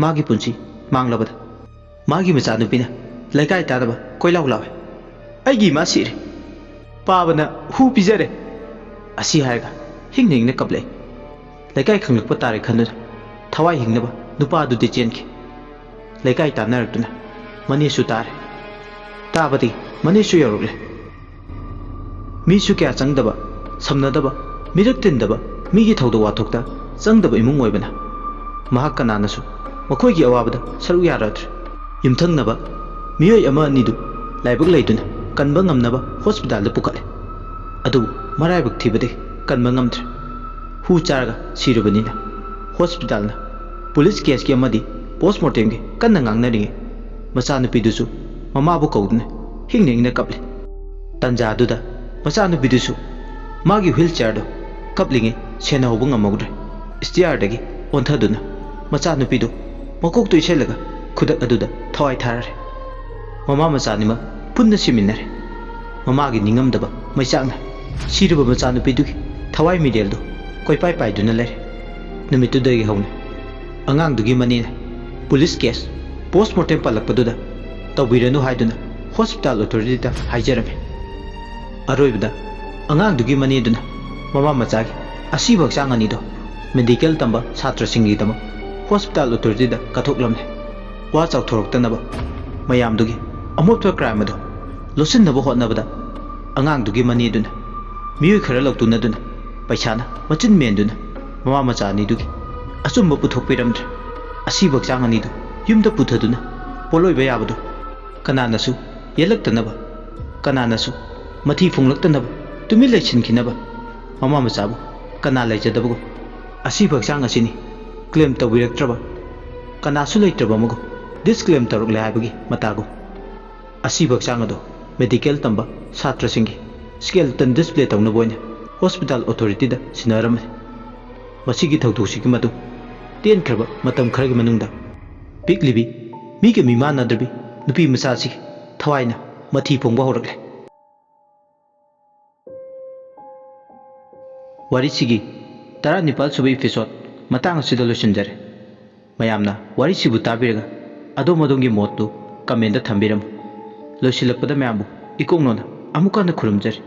ꯃꯥꯒꯤ ꯄꯨꯟꯁꯤ ꯃꯥꯡꯂꯕꯗ ꯃꯥꯒꯤ ꯃꯆꯥꯅꯨꯄꯤꯅ ꯂꯩꯀꯥꯏ ꯇꯥꯟꯅꯕ ꯀꯣꯏꯂꯥꯎ ꯂꯥꯎꯏ꯫ "ꯑꯩꯒꯤ ꯏꯃꯥ ꯁꯤꯔꯦ꯫ ꯄꯥꯕꯅ ꯍꯨ ꯄꯤꯖꯔꯦ" ꯑꯁꯤ ꯍꯥꯏꯔꯒ ꯍꯤꯡꯅ ꯍꯤꯡꯅ ꯀꯞꯂꯛꯏ꯫ ꯂꯩꯀꯥꯏ ꯈꯪꯂꯛꯄ ꯇꯥꯔꯦ ꯈꯟꯗꯨꯅ ꯊꯋꯥꯏ ꯍꯤꯡꯅꯕ ꯅꯨꯄꯥ ꯑꯗꯨꯗꯤ ꯆꯦꯟꯈꯤ꯫ ꯂꯩꯀꯥꯏ ꯇꯥꯟꯅꯔꯛꯇꯨꯅ ꯃꯅꯦꯁꯨ ꯇꯥꯔꯦ꯫ ꯇꯥꯕꯗꯤ ꯃꯅꯦꯁꯨ ꯌꯧꯔꯛꯂꯦ꯫ ꯃꯤꯁꯨ ꯀꯌꯥ ꯆꯪꯗꯕ ꯁꯝꯅꯗꯕ, ꯃꯤꯔꯛ ꯇꯤꯟꯗꯕ, ꯃꯤꯒꯤ ꯊꯧꯗꯣꯛ ꯋꯥꯊꯣꯛꯇ ꯆꯪꯗꯕ ꯏꯃꯨꯡ ꯑꯣꯏꯕꯅ ꯃꯍꯥꯛ ꯀꯅꯥꯅꯁꯨ ꯃꯈꯣꯏꯒꯤ ꯑꯋꯥꯕꯗ ꯁꯔꯨꯛ ꯌꯥꯔꯗ꯭ꯔꯦ꯫ ꯌꯨꯝꯊꯪꯅꯕ ꯃꯤꯑꯣꯏ ꯑꯃ ꯑꯅꯤꯗꯨ ꯂꯥꯏꯕꯛ ꯂꯩꯗꯨꯅ ꯀꯟꯕ ꯉꯝꯅꯕ ꯍꯣꯁꯄꯤꯇꯥꯜꯗ ꯄꯨꯈꯠꯂꯦ꯫ ꯑꯗꯨꯕꯨ ꯃꯔꯥꯏꯕꯛ ꯊꯤꯕꯗꯒꯤ ꯀꯟꯕ ꯉꯝꯗ꯭ꯔꯦ꯫ ꯍꯨ ꯆꯥꯔꯒ ꯁꯤꯔꯕꯅꯤꯅ ꯍꯣꯁꯄꯤꯇꯥꯜꯅ ꯄꯨꯂꯤꯁ ꯀꯦꯁꯀꯤ ꯑꯃꯗꯤ ꯄꯣꯁꯃꯣꯔꯇꯦꯝꯒꯤ ꯀꯟꯅ ꯉꯥꯡꯅꯔꯤꯉꯩ ꯃꯆꯥꯅꯨꯄꯤꯗꯨꯁꯨ ꯃꯃꯥꯕꯨ ꯀꯧꯗꯨꯅ ꯍꯤꯡꯅ ꯍꯤꯡꯅ ꯀꯞꯂꯤ꯫ ꯇꯟꯖꯥꯗꯨꯗ ꯃꯆꯥꯅꯨꯄꯤꯗꯨꯁꯨ ꯃꯥꯒꯤ ꯋꯤꯜ ꯆꯤꯌꯔꯗꯨ ꯀꯞꯂꯤꯉꯩ ꯁꯦꯟꯅꯍꯧꯕ ꯉꯝꯍꯧꯗ꯭ꯔꯦ꯫ ꯁ꯭ꯇꯤꯌꯥꯔꯗꯒꯤ ꯑꯣꯟꯊꯗꯨꯅ ꯃꯆꯥꯅꯨꯄꯤꯗꯨ ꯃꯀꯣꯛꯇꯨ ꯏꯁꯜꯂꯒ ꯈꯨꯗꯛ ꯑꯗꯨꯗ ꯊꯋꯥꯏ ꯊꯥꯔꯔꯦ꯫ ꯃꯃꯥ ꯃꯆꯥ ꯑꯅꯤꯃꯛ ꯄꯨꯟꯅ ꯁꯤꯃꯤꯟꯅꯔꯦ꯫ ꯃꯃꯥꯒꯤ ꯅꯤꯡꯉꯝꯗꯕ ꯃꯩꯆꯥꯛꯅ ꯁꯤꯔꯕ ꯃꯆꯥꯅꯨꯄꯤꯗꯨꯒꯤ ꯊꯋꯥꯏ ꯃꯤꯔꯦꯜꯗꯨ ꯀꯣꯏꯄꯥꯏ ꯄꯥꯏꯗꯨꯅ ꯂꯩꯔꯦ꯫ ꯅꯨꯃꯤꯠꯇꯨꯗꯒꯤ ꯍꯧꯅ ꯑꯉꯥꯡꯗꯨꯒꯤ ꯃꯅꯦꯅ ꯄꯨꯂꯤꯁ ꯀꯦꯁ ꯄꯣꯁꯃꯣꯔꯇꯦꯝ ꯄꯜꯂꯛꯄꯗꯨꯗ ꯇꯧꯕꯤꯔꯅꯨ ꯍꯥꯏꯗꯨꯅ ꯍꯣꯁꯄꯤꯇꯥꯜ ꯑꯣꯊꯣꯔꯤꯇꯤꯗ ꯍꯥꯏꯖꯔꯝꯃꯤ꯫ ꯑꯔꯣꯏꯕꯗ ꯑꯉꯥꯡꯗꯨꯒꯤ ꯃꯅꯦꯗꯨꯅ ꯃꯃꯥ ꯃꯆꯥꯒꯤ ꯑꯁꯤꯕ ꯍꯛꯆꯥꯡ ꯑꯅꯤꯗꯣ ꯃꯦꯗꯤꯀꯦꯜ ꯇꯝꯕ ꯁꯥꯇ꯭ꯔꯁꯤꯡꯒꯤꯗꯃꯛ ꯍꯣꯁꯄꯤꯇꯥꯜ ꯑꯣꯊꯣꯔꯤꯇꯤꯗ ꯀꯠꯊꯣꯛꯂꯝꯃꯤ꯫ ꯋꯥ ꯆꯥꯎꯊꯣꯔꯛꯇꯅꯕ ꯃꯌꯥꯝꯗꯨꯒꯤ ꯑꯃꯣꯠꯄ ꯀ꯭ꯔꯥꯏꯝ ꯑꯗꯨ ꯂꯣꯠꯁꯤꯟꯅꯕ ꯍꯣꯠꯅꯕꯗ ꯑꯉꯥꯡꯗꯨꯒꯤ ꯃꯅꯦꯗꯨꯅ ꯃꯤꯑꯣꯏ ꯈꯔ ꯂꯧꯇꯨꯅꯗꯨꯅ ꯄꯩꯁꯥꯅ ꯃꯆꯤꯟ ꯃꯦꯟꯗꯨꯅ ꯃꯃꯥ ꯃꯆꯥ ꯑꯅꯤꯗꯨꯒꯤ ꯑꯆꯨꯝꯕ ꯄꯨꯊꯣꯛꯄꯤꯔꯝꯗ꯭ꯔꯦ꯫ ꯑꯁꯤꯕ ꯍꯛꯆꯥꯡ ꯑꯅꯤꯗꯨ ꯌꯨꯝꯗ ꯄꯨꯊꯗꯨꯅ ꯄꯣꯠꯂꯣꯏꯕ ꯌꯥꯕꯗꯨ ꯀꯅꯥꯅꯁꯨ ꯌꯦꯠꯂꯛꯇꯅꯕ, ꯀꯅꯥꯅꯁꯨ ꯃꯊꯤ ꯐꯣꯡꯂꯛꯇꯅꯕ ꯇꯨꯃꯤꯟ ꯂꯩꯁꯤꯟꯈꯤꯅꯕ ꯃꯃꯥ ꯃꯆꯥꯕꯨ ꯀꯅꯥ ꯂꯩꯖꯗꯕꯒꯨꯝ ꯑꯁꯤꯕ ꯍꯛꯆꯥꯡ ꯑꯁꯤꯅꯤ ꯀ꯭ꯂꯦꯝ ꯇꯧꯕꯤꯔꯛꯇ꯭ꯔꯕ ꯀꯅꯥꯁꯨ ꯂꯩꯇ꯭ꯔꯕ ꯑꯃꯒꯨꯝ ꯗꯤꯁꯀ꯭ꯂꯦꯝ ꯇꯧꯔꯛꯂꯦ ꯍꯥꯏꯕꯒꯤ ꯃꯇꯥꯒꯨꯝ꯫ ꯑꯁꯤꯕ ꯍꯛꯆꯥꯡ ꯑꯗꯨ ꯃꯦꯗꯤꯀꯦꯜ ꯇꯝꯕ ꯁꯥꯇ꯭ꯔꯁꯤꯡꯒꯤ ꯁ꯭ꯀꯦꯂꯦꯇꯟ ꯗꯤꯁꯄ꯭ꯂꯦ ꯇꯧꯅꯕ ꯑꯣꯏꯅ ꯍꯣꯁꯄꯤꯇꯥꯜ ꯑꯣꯊꯣꯔꯤꯇꯤꯗ ꯁꯤꯟꯅꯔꯝꯃꯤ꯫ ꯃꯁꯤꯒꯤ ꯊꯧꯗꯣꯛꯁꯤꯒꯤ ꯃꯇꯨꯡ ꯇꯦꯟꯈ꯭ꯔꯕ ꯃꯇꯝ ꯈꯔꯒꯤ ꯃꯅꯨꯡꯗ ꯄꯤꯛꯂꯤꯕꯤ, ꯃꯤꯒ ꯃꯤꯃꯥꯟꯅꯗ꯭ꯔꯕꯤ ꯅꯨꯄꯤ ꯃꯆꯥꯁꯤꯒꯤ ꯊꯋꯥꯏꯅ ꯃꯊꯤ ꯐꯣꯡꯕ ꯍꯧꯔꯛꯂꯦ꯫ ꯋꯥꯔꯤꯁꯤꯒꯤ ꯇꯔꯥꯅꯤꯄꯥꯜ ꯁꯨꯕ ꯏꯄꯤꯁꯣꯗ ꯃꯇꯥꯡ ꯑꯁꯤꯗ ꯂꯣꯏꯁꯤꯟꯖꯔꯦ꯫ ꯃꯌꯥꯝꯅ ꯋꯥꯔꯤꯁꯤꯕꯨ ꯇꯥꯕꯤꯔꯒ ꯑꯗꯣꯝ ꯑꯗꯣꯝꯒꯤ ꯃꯣꯠꯇꯨ ꯀꯃꯦꯟꯗ ꯊꯝꯕꯤꯔꯝꯃꯨ꯫ ꯂꯣꯏꯁꯤꯜꯂꯛꯄꯗ ꯃꯌꯥꯝꯕꯨ ꯏꯀꯣꯛꯅꯣꯅ ꯑꯃꯨꯛ ꯍꯟꯅ ꯈꯨꯔꯨꯝꯖꯔꯤ꯫